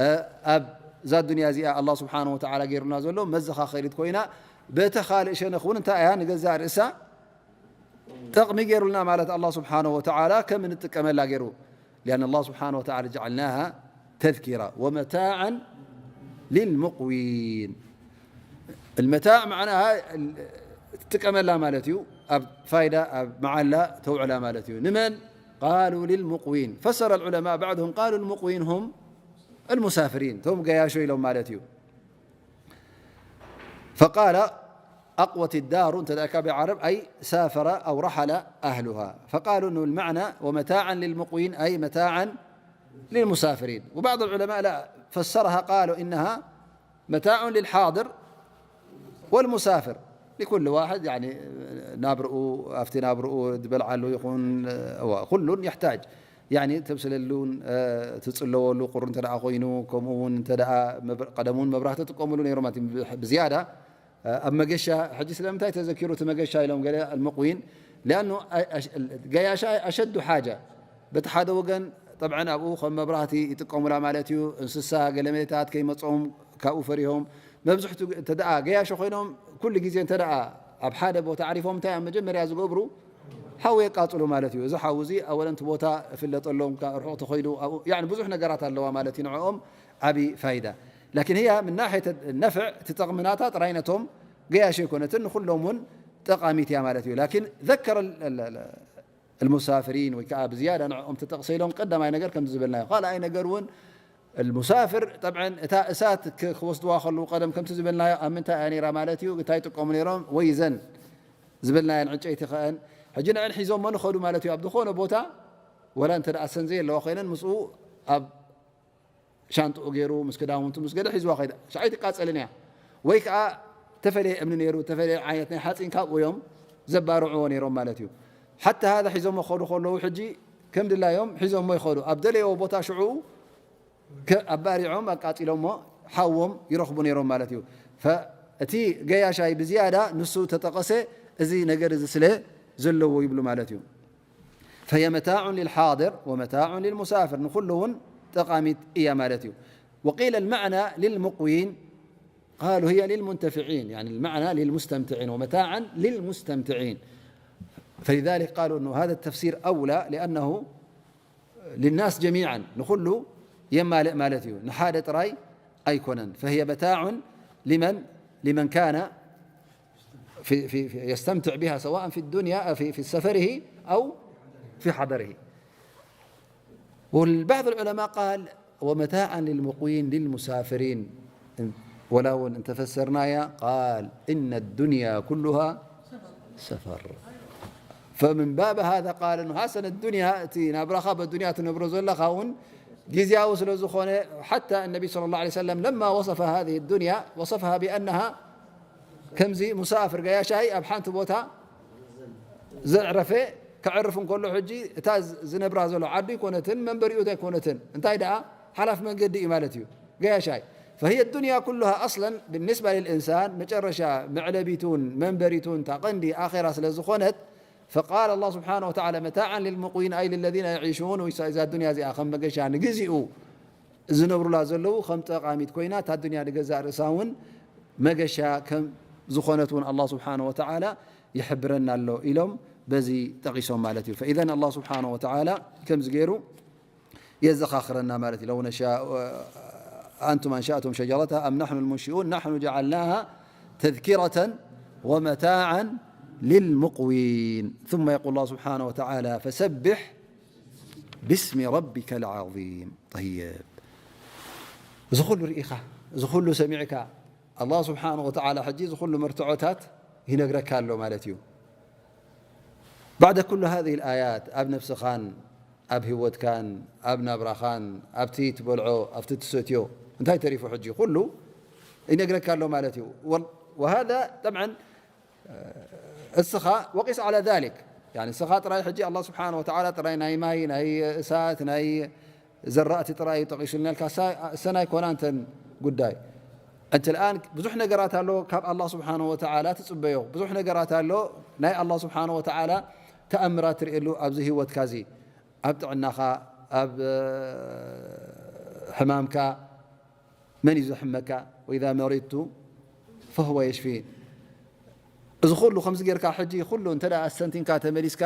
እ፣ ኣብ እዛ ዱንያ እዚኣ ኣላህ ስብሓነ ወተዓላ ገይሩና ዘሎ መዘኻኸሪት ኮይና፣ በቲ ካልእ ሸነኽ እውን እንታይ እያ ንገዛእ ርእሳ ጠቕሚ ገይሩልና ማለት ኣላህ ስብሓነ ወተዓላ ከም እንጥቀመላ ገይሩ። لأن الله سبحانه وتعالى جعلناها تذكرة ومتاعا للمقوين. المتاع معناها ትጥቀመላ ማለት እዩ። ኣብ ፋይዳ፣ ኣብ መዓላ ተውዕላ ማለት እዩ። ንመን? قالوا للمقوين. فسر العلماء بعضهم قالوا المقوين هم المسافرين، እቶም ገያሾ ኢሎም ማለት እዩ። فقال أقوت الدار، እንተ ደኣ ካብ ዓረብ، أي سافر أو رحل أهلها. فقالوا إنه المعنى ومتاعا للمقوين أي متاعا للمسافرين. وبعض العلماء لا، فسرها قالوا إنها متاع للحاضر والمسافر، لكل واحد، يعني ናብርኡ፣ ኣብቲ ናብርኡ ዝበልዓሉ ይኹን፣ እዋ፣ ኩሉን يحتاج، يعني ተብስለሉን፣ እ፣ ትጽለወሉ ቁሪ እንተ ደኣ ኮይኑ፣ ከምኡ እውን እንተ ደኣ መብር-፣ ቀደም እውን መብራህቲ ትጥቀምሉ ነይሮም፣ ማለት ብዝያዳ፣ እ፣ ኣብ መገሻ፣ ሕጂ ስለምንታይ ተዘኪሩ እቲ መገሻ ኢሎም ገለ المقوين؟ لأنه አ-፣ አ-፣ ገያሻ أشد حاجة። በቲ ሓደ ወገን፣ ጠብዓን ኣብኡ ከም መብራህቲ ይጥቀሙላ ማለት እዩ። እንስሳ ገለመታት ከይመጾም ካብኡ ፈሪሆም፣ መብዝሕቱ እንተ ደኣ ገያሾ ኮይኖም፣ ኩሉ ግዜ እንተ ደኣ ኣብ ሓደ ቦታ ኣዕሪፎም፣ እንታይ ኣብ መጀመርያ ዝገብሩ? ሓዊ የቃጽሉ ማለት እዩ። እዚ ሓዊ እዚ ኣወለን እቲ ቦታ እፍለጠሎም፣ ካ-፣ ርሑቕ ተኸይዱ፣ ኣብኡ፣ ያኒ ብዙሕ ነገራት ኣለዋ ማለት እዩ። ንዕኦም ዓቢ ፋይዳ። ላኪን ህያ ምን ናሕየት ነፍዕ፣ እቲ ጠቕሚ ናታ ጥራይ ነቶም ገያሽ ኣይኮነትን፣ ንኹሎም እውን ጠቓሚት እያ ማለት እዩ። ላኪን ዘከረ ል-፣ ል-፣ ል-፣ ልሙሳፍሪን ወይ ከዓ ብዝያዳ ንዕኦም ተጠቕሰ ኢሎም ቀዳማይ ነገር ከምዚ ዝበልናዮ። ካልኣይ ነገር እውን ልሙሳፍር ጠብዐን እታ እሳት ክ-፣ ክወስድዋ ከለዉ ቀደም ከምቲ ዝበልናዮ ኣብ ምንታይ እያ ነይራ ማለት እዩ? እንታይ ይጥቀሙ ነይሮም? ወይዘን ዝበልናየን ዕንጨይቲ ከአን ሕጂ ንዐን ሒዞሞ ንኸዱ ማለት እዩ። ኣብ ዝኾነ ቦታ ወላ እንተ ደኣ ሰን ዘየለዋ ኮይነን ምስኡ ኣብ ሻንጥኡ ገይሩ ምስ ክዳውንቱ ምስ ገለ ሒዝዋ ከይዳ። ሽዓ ኣይትቃጸልን እያ። ወይ ከኣ ተፈለየ እምኒ ነይሩ፣ ተፈለየ ዓይነት ናይ ሓጺን ካብኡ እዮም ዘባርዕዎ ነይሮም ማለት እዩ። ሓታ ሃዛ ሒዞሞ ክኸዱ ከለዉ ሕጂ ከም ድላዮም ሒዞሞ ይኸዱ። ኣብ ደለየዎ ቦታ ሽዑ ከ-፣ ኣባሪዖም ኣቃጺሎሞ ሓዎም ይረኽቡ ነይሮም ማለት እዩ። ፈ-፣ እቲ ገያሻይ ብዝያዳ ንሱ ተጠቐሰ እዚ ነገር እዚ ስለ ዘለዎ ይብሉ ማለት እዩ። فهي متاع للحاضر ومتاع للمسافر ንኹሉ እውን ጠቓሚት እያ ማለት እዩ። وقيل المعنى للمقوين قالوا هي للمنتفعين، يعني المعنى للمستمتعين ومتاعا للمستمتعين. فلذلك قالوا أنه هذا التفسير أولى لأنه للناس جميعا ንኹሉ የማልእ ማለት እዩ። ንሓደ ጥራይ ኣይኮነን። فهي متاع لمن لمن كان في في في يستمتع بها سواء في الدنيا في في سفره أو في حضره. والبعض العلماء قال ومتاعا للمقوين للمسافرين. ولا تفسرنايا قال إن الدنيا كلها سفر. فمن باب هذا قال إنه حسن الدنيا تي نبرخا بالدنيا تنبرز لخا ون جزياو سلزخونه. حتى النبي صلى الله عليه وسلم لما وصف هذه الدنيا وصفها بأنها ከምዚ ሙሳፍር ገያሻይ ኣብ ሓንቲ ቦታ ዘዕረፈ ክዕርፍ እንከሎ ሕጂ እታ ዝ-፣ ዝነብራ ዘሎ ዓዱ ኣይኮነትን፣ መንበሪኡ ኣይኮነትን። እንታይ ደኣ ሓላፍ መንገዲ እዩ ማለት እዩ ገያሻይ። فهي الدنيا كلها أصلا بالنسبة للإنسان መጨረሻ መዕለቢቱን መንበሪቱን እታ ቀንዲ ኣኼራ ስለ ዝኾነት فقال الله سبحانه وتعالى متاعا للمقوين أي للذين يعيشون ወይ እዛ ዱንያ እዚኣ ከም መገሻ ንግዚኡ ዝነብሩላ ዘለዉ ከም ጠቓሚት ኮይና እታ ዱንያ ንገዛእ ርእሳ እውን መገሻ ከም ዝኾነት እውን ኣላህ ስብሓነ ወተዓላ ይሕብረና ኣሎ ኢሎም በዚ ጠቒሶም ማለት እዩ። ፈኢዘን ኣላህ ስብሓነ ወተዓላ ከምዚ ገይሩ የዘኻኽረና ማለት እዩ። ለው ነሻእ ኣንቱም ኣንሻእቱም ሸጀረተሃ ኣም ናሕኑ ልሙንሽኡን ናሕኑ ጀዓልናሃ ተዝኪረተን ወመታዓን ልልሙቅዊን። ثم يقول الله سبحانه وتعالى فسبح باسم ربك العظيم. طيب، እዚ ኩሉ ርኢኻ፣ እዚ ኩሉ ሰሚዕካ፣ ኣላህ ስብሓነ ወተዓላ ሕጂ እዚ ኩሉ መርትዖታት ይነግረካ ኣሎ ማለት እዩ። بعد كل هذه الآيات ኣብ ነብስኻን ኣብ ህይወትካን ኣብ ናብራኻን ኣብቲ ትበልዖ ኣብቲ ትሰትዮ እንታይ ተሪፉ ሕጂ ኩሉ ይነግረካ ኣሎ ማለት እዩ። ወል-፣ وهذا طبعا እስኻ وقس على ذلك، يعني እስኻ ጥራይ ሕጂ ኣላህ ስብሓነ ወተዓላ ጥራይ ናይ ማይ፣ ናይ እሳት፣ ናይ ዘራእቲ ጥራይ እዩ ጠቒሱልናልካ። እሳ-፣ እሰን ኣይኮናን እተን ጉዳይ። أنت الآن ብዙሕ ነገራት ኣሎ ካብ ኣላህ ስብሓነ ወተዓላ ትጽበዮ። ብዙሕ ነገራት ኣሎ ናይ ኣላህ ስብሓነ ወተዓላ ተኣምራት ትርእየሉ ኣብዚ ህይወትካ እዚ። ኣብ ጥዕናኻ፣ ኣብ፣ እ፣ ሕማምካ፣ መን እዩ ዘሕመካ? وإذا مرضت فهو يشفين። እዚ ኩሉ ከምዚ ጌርካ ሕጂ ኩሉ እንተ ደኣ ኣስተንቲንካ ተመሊስካ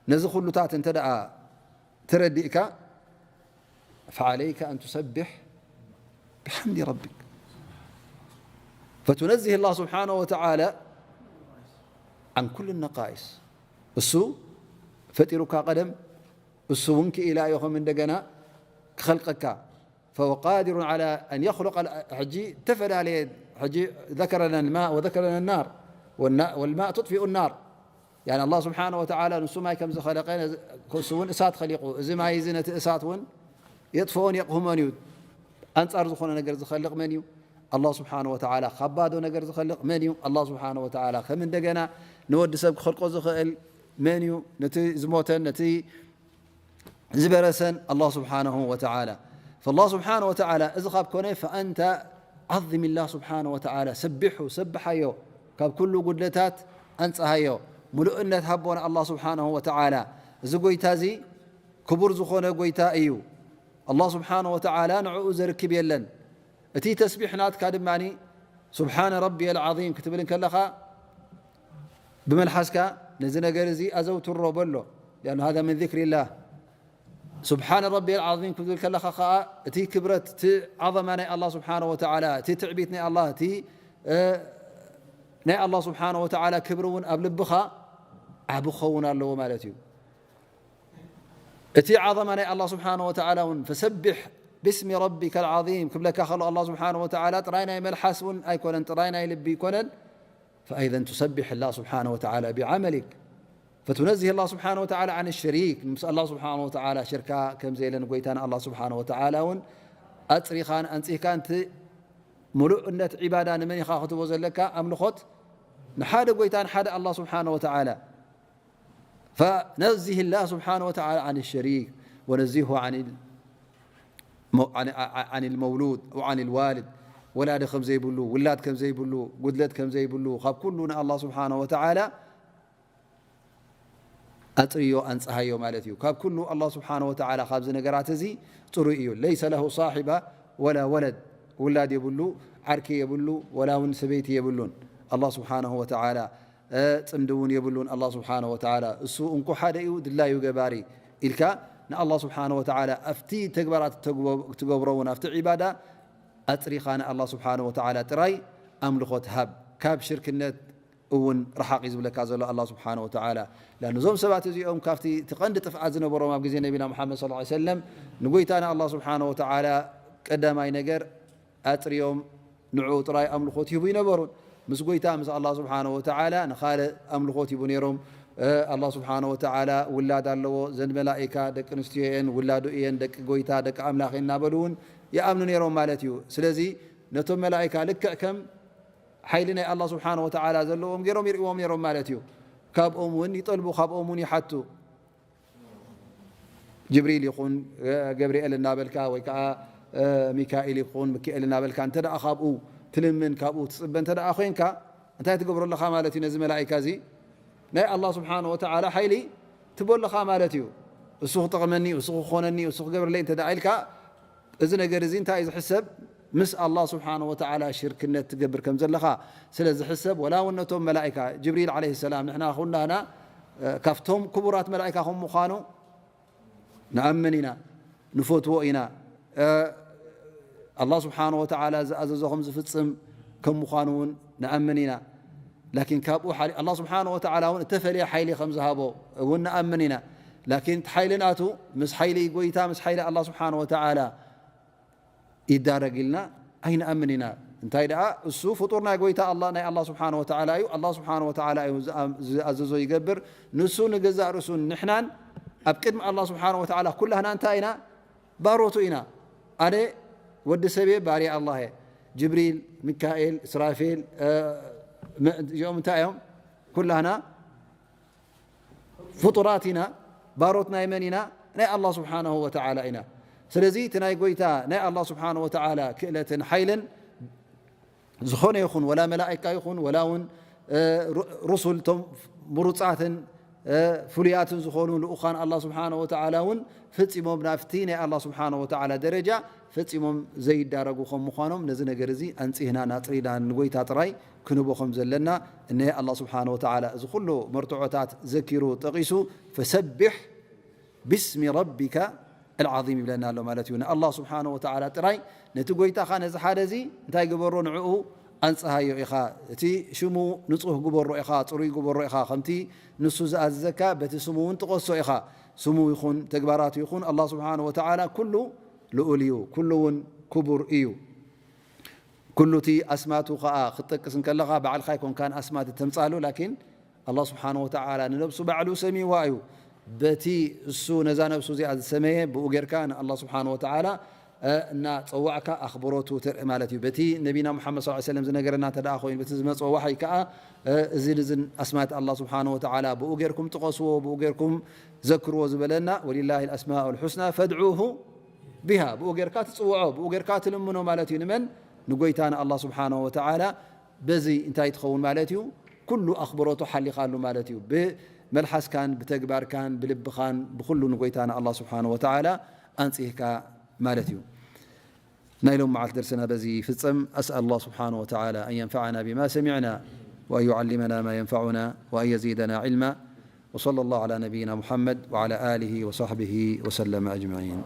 ነዚ ኩሉታት እንተ ደኣ ተረዲእካ فعليك أن تسبح بحمد ربك فتنزه الله سبحانه وتعالى عن كل النقائص። እሱ ፈጢሩካ ቀደም እሱ እውን ክኢላ እዩ ከም እንደገና ክኸልቀካ። فهو قادر على أن يخلق ال-، ሕጂ ተፈላለየ ሕጂ ذكر لنا الماء وذكر لنا النار والنا-، والماء تطفئ النار። يعني ኣላህ ስብሓነ ወተዓላ ንሱ ማይ ከም ዝኸለቀ ነዚ-፣ እሱ እውን እሳት ኸሊቁ። እዚ ማይ እዚ ነቲ እሳት እውን የጥፍኦን የቕህሞን እዩ። ኣንጻር ዝኾነ ነገር ዝኸልቕ መን እዩ? ኣላህ ስብሓነ ወተዓላ። ካብ ባዶ ነገር ዝኸልቕ መን እዩ? ኣላህ ስብሓነ ወተዓላ። ከም እንደገና ንወዲ ሰብ ክኸልቆ ዝኽእል መን እዩ? ነቲ ዝሞተን ነቲ ዝበረሰን ኣላህ ስብሓነሁ ወተዓላ። ፈላህ ስብሓነ ወተዓላ እዚ ካብ ኮነ ፈኣንተ ዓዚም ላህ ስብሓነ ወተዓላ፣ ሰቢሑ፣ ሰብሓዮ፣ ካብ ኩሉ ጉድለታት ኣንጽሃዮ፣ ምሉእነት ሃቦ ንኣላህ ስብሓነሁ ወተዓላ። እዚ ጎይታ እዚ ክቡር ዝኾነ ጎይታ እዩ። ኣላህ ስብሓነሁ ወተዓላ ንዕኡ ዘርክብ የለን። እቲ ተስቢሕ ናትካ ድማ ስብሓነ ረቢየል ዓዚም ክትብል እንከለኻ ብመልሓስካ ነዚ ነገር እዚ ኣዘውትሮ በሎ። لأن هذا من ذكر الله. سبحان ربي العظيم ክትብል ከለኻ ከኣ እቲ ክብረት፣ እቲ ዓዘማ ናይ ኣላህ ስብሓነሁ ወተዓላ፣ እቲ ትዕቢት ናይ ኣላህ፣ እቲ፣ እ፣ ናይ ኣላህ ስብሓነሁ ወተዓላ ክብሪ እውን ኣብ ልብኻ ዓቢ ክኸውን ኣለዎ ማለት እዩ። እቲ ዓዘማ ናይ ኣላህ ስብሓነሁ ወተዓላ እውን فسبح باسم ربك العظيم ክብለካ ከሎ ኣላህ ስብሓነሁ ወተዓላ ጥራይ ናይ መልሓስ እውን ኣይኮነን፣ ጥራይ ናይ ልቢ ኣይኮነን። فإذا تسبح الله سبحانه وتعالى بعملك فتنزه الله سبحانه وتعالى عن الشريك. ምስ ኣላህ ስብሓነሁ ወተዓላ ሽርካ ከም ዘየለ ንጎይታና ኣላህ ስብሓነሁ ወተዓላ እውን ኣጽሪኻን ኣንጺህካን እቲ ምሉእነት ዒባዳ ንመን ኢኻ ክትቦ ዘለካ? ኣምልኾት ንሓደ ጎይታ ንሓደ ኣላህ ስብሓነሁ ወተዓላ። فنزه الله سبحانه وتعالى عن الشريك ونزهه عن ال-، عن المولود وعن الوالد. ወላዲ ከም ዘይብሉ፣ ውላድ ከም ዘይብሉ፣ ጉድለት ከም ዘይብሉ፣ ካብ ኩሉ ንኣላህ ስብሓነሁ ወተዓላ ኣጽርዮ፣ ኣንጽሃዮ ማለት እዩ። ካብ ኩሉ ኣላህ ስብሓነሁ ወተዓላ ካብዚ ነገራት እዚ ጽሩይ እዩ። ليس له صاحبة ولا ولد፣ ውላድ የብሉ፣ ዓርኪ የብሉ፣ ወላ እውን ሰበይቲ የብሉን። ኣላህ ስብሓነሁ ወተዓላ፣ እ፣ ጽምዲ እውን የብሉን። ኣላህ ስብሓነሁ ወተዓላ እሱ እንኮ ሓደ እዩ፣ ድላዩ ገባሪ ኢልካ ንኣላህ ስብሓነሁ ወተዓላ ኣብቲ ተግባራት እትግቦ-፣ እትገብሮ እውን ኣብቲ ዒባዳ ኣጽሪኻ ንኣላህ ስብሓነሁ ወተዓላ ጥራይ ኣምልኾት ሃብ። ካብ ሽርክነት እውን ረሓቕ እዩ ዝብለካ ዘሎ ኣላህ ስብሓነሁ ወተዓላ። ላን እዞም ሰባት እዚኦም ካብቲ እቲ ቀንዲ ጥፍኣት ዝነበሮም ኣብ ግዜ ነቢና ሙሓመድ ሰለላሁ ዐለይሂ ወሰለም ንጎይታና ኣላህ ስብሓነሁ ወተዓላ ቀዳማይ ነገር ኣጽርዮም ንዕኡ ጥራይ ኣምልኾት ይህቡ ይነበሩን። ምስ ጎይታ ምስ ኣላህ ስብሓነሁ ወተዓላ ንኻልእ ኣምልኾት ይህቡ ነይሮም። እ፣ ኣላህ ስብሓነሁ ወተዓላ ውላድ ኣለዎ፣ ዘን መላኢካ ደቂ ኣንስትዮ እየን፣ ውላዱ እየን፣ ደቂ ጎይታ፣ ደቂ ኣምላኽ እየን እናበሉ እውን ይኣምኑ ነይሮም ማለት እዩ። ስለዚ ነቶም መላኢካ ልክዕ ከም ሓይሊ ናይ ኣላህ ስብሓነሁ ወተዓላ ዘለዎም ገይሮም ይርእዎም ነይሮም ማለት እዩ። ካብኦም እውን ይጠልቡ፣ ካብኦም እውን ይሓቱ። ጅብሪል ይኹን፣ እ፣ ገብርኤል እናበልካ ወይ ከዓ፣ እ፣ ሚካኤል ይኹን ምክኤል እናበልካ እንተ ደኣ ካብኡ ትልምን፣ ካብኡ ትጽበ እንተ ደኣ ኮይንካ፣ እንታይ ትገብሮ ኣለኻ ማለት እዩ? ነዚ መላኢካ እዚ ናይ ኣላህ ስብሓነሁ ወተዓላ ሓይሊ ትቦ ኣለኻ ማለት እዩ። እሱ ክጠቕመኒ፣ እሱ ክኾነኒ፣ እሱ ክገብረለይ እንተ ደኣ ኢልካ፣ እዚ ነገር እዚ እንታይ እዩ ዝሕሰብ? ምስ ኣላህ ስብሓነሁ ወተዓላ ሽርክነት ትገብር ከም ዘለኻ ስለ ዝሕሰብ፣ ወላ እውን ነቶም መላኢካ፣ ጅብሪል ዓለይሂ ሰላም፣ ንሕና ኩላህና፣ እ፣ ካብቶም ክቡራት መላኢካ ከም ምዃኑ ንኣምን ኢና፣ ንፈትዎ ኢና። እ፣ ኣላህ ስብሓነሁ ወተዓላ ዝኣዘዞ ከም ዝፍጽም ከም ምዃኑ እውን ንኣምን ኢና። ላኪን ካብኡ ሓሊ-፣ ኣላህ ስብሓነሁ ወተዓላ እውን እተፈልየ ሓይሊ ከም ዝሃቦ እውን ንኣምን ኢና። ላኪን እቲ ሓይሊ ናቱ ምስ ሓይሊ ጎይታ፣ ምስ ሓይሊ ኣላህ ስብሓነሁ ወተዓላ ይዳረግ ኢልና ኣይንኣምን ኢና። እንታይ ደኣ፣ እሱ ፍጡር ናይ ጎይታ ኣላህ፣ ናይ ኣላህ ስብሓነሁ ወተዓላ እዩ። ኣላህ ስብሓነሁ ወተዓላ እዩ ዝኣ-፣ ዝኣዘዞ ይገብር። ንሱ ንገዛእ ርእሱ፣ ንሕናን ኣብ ቅድሚ ኣላህ ስብሓነሁ ወተዓላ ኩላህና እንታይ ኢና? ባሮቱ ኢና። ኣነ ወዲ ሰብ እየ፣ ባርያ ኣላህ እየ። ጅብሪል፣ ሚካኤል፣ እስራፌል፣ እ፣ መ-፣ እዚኦም እንታይ እዮም? ኩላህና ፍጡራት ኢና። ባሮት ናይ መን ኢና? ናይ ኣላህ ስብሓነሁ ወተዓላ ኢና። ስለዚ እቲ ናይ ጎይታ ናይ ኣላህ ስብሓነሁ ወተዓላ ክእለትን ሓይልን ዝኾነ ይኹን፣ ወላ መላኢካ ይኹን፣ ወላ እውን፣ እ፣ ሩ-፣ ሩሱል፣ እቶም ምሩጻትን፣ እ፣ ፍሉያትን ዝኾኑ ልኡኻን ኣላህ ስብሓነሁ ወተዓላ እውን ፈጺሞም ናብቲ ናይ ኣላህ ስብሓነሁ ወተዓላ ደረጃ ፈጺሞም ዘይዳረጉ ከም ምዃኖም፣ ነዚ ነገር እዚ ኣንጺህና ናጽሪና ንጎይታ ጥራይ ክንቦ ከም ዘለና፣ እነሀ ኣላህ ስብሓነሁ ወተዓላ እዚ ኩሉ መርትዖታት ዘኪሩ ጠቒሱ፣ ፈሰቢሕ ቢስሚ ረቢካ ኣልዓዚም ይብለና ኣሎ ማለት እዩ። ንኣላህ ስብሓነሁ ወተዓላ ጥራይ፣ ነቲ ጎይታኻ፣ ነዚ ሓደ እዚ እንታይ ግበሮ? ንዕኡ ኣንጽሃዮ ኢኻ። እቲ ሽሙ ንጹህ ግበሮ ኢኻ፣ ጽሩይ ግበሮ ኢኻ። ከምቲ ንሱ ዝኣዘዘካ፣ በቲ ስሙ እውን ጥቐሶ ኢኻ። ስሙ ይኹን ተግባራቱ ይኹን፣ ኣላህ ስብሓነሁ ወተዓላ ኩሉ ልኡል እዩ፣ ኩሉ እውን ክቡር እዩ። ኩሉ እቲ ኣስማቱ ኸኣ ክትጠቅስ እንከለኻ፣ ባዕልኻ ኣይኮንካን ኣስማት እተምጻሉ፣ ላኪን ኣላህ ስብሓነሁ ወተዓላ ንነብሱ ባዕሉ ሰሚዋ እዩ። በቲ እሱ ነዛ ነብሱ እዚኣ ዝሰመየ፣ ብኡ ጌርካ ንኣላህ ስብሓነሁ ወተዓላ፣ እ፣ እናጸዋዕካ ኣኽብሮቱ ተርኢ ማለት እዩ። በቲ ነቢና ሙሓመድ ሰለላሁ ዐለይሂ ወሰለም ዝነገረና እንተ ደኣ ኮይኑ፣ በቲ ዝመጽኦ ዋሕይ ከኣ፣ እ፣ እዝን እዝን ኣስማት ኣላህ ስብሓነሁ ወተዓላ ብኡ ጌርኩም ጥቐስዎ፣ ብኡ ጌርኩም ዘክርዎ ዝበለና፣ ወሊላሂ ኣልኣስማኡል ሑስና ፈድዑሁ ቢሃ፣ ብኡ ጌርካ ትጽውዖ፣ ብኡ ጌርካ ትልምኖ ማለት እዩ። ንመን? ንጎይታ ንኣላህ ስብሓነሁ ወተዓላ። በዚ እንታይ ትኸውን ማለት እዩ? ኩሉ ኣኽብሮቱ ሓሊኻሉ ማለት እዩ። ብመልሓስካን፣ ብተግባርካን፣ ብልብኻን፣ ብኹሉ ንጎይታ ንኣላህ ስብሓነሁ ወተዓላ ኣንጺህካ ማለት እዩ። ናይ ሎም መዓልቲ ደርስና በዚ ይፍጸም። أسأل الله سبحانه وتعالى أن ينفعنا بما سمعنا وأن يعلمنا ما ينفعنا وأن يزيدنا علما. وصلى الله على نبينا محمد وعلى آله وصحبه وسلم أجمعين.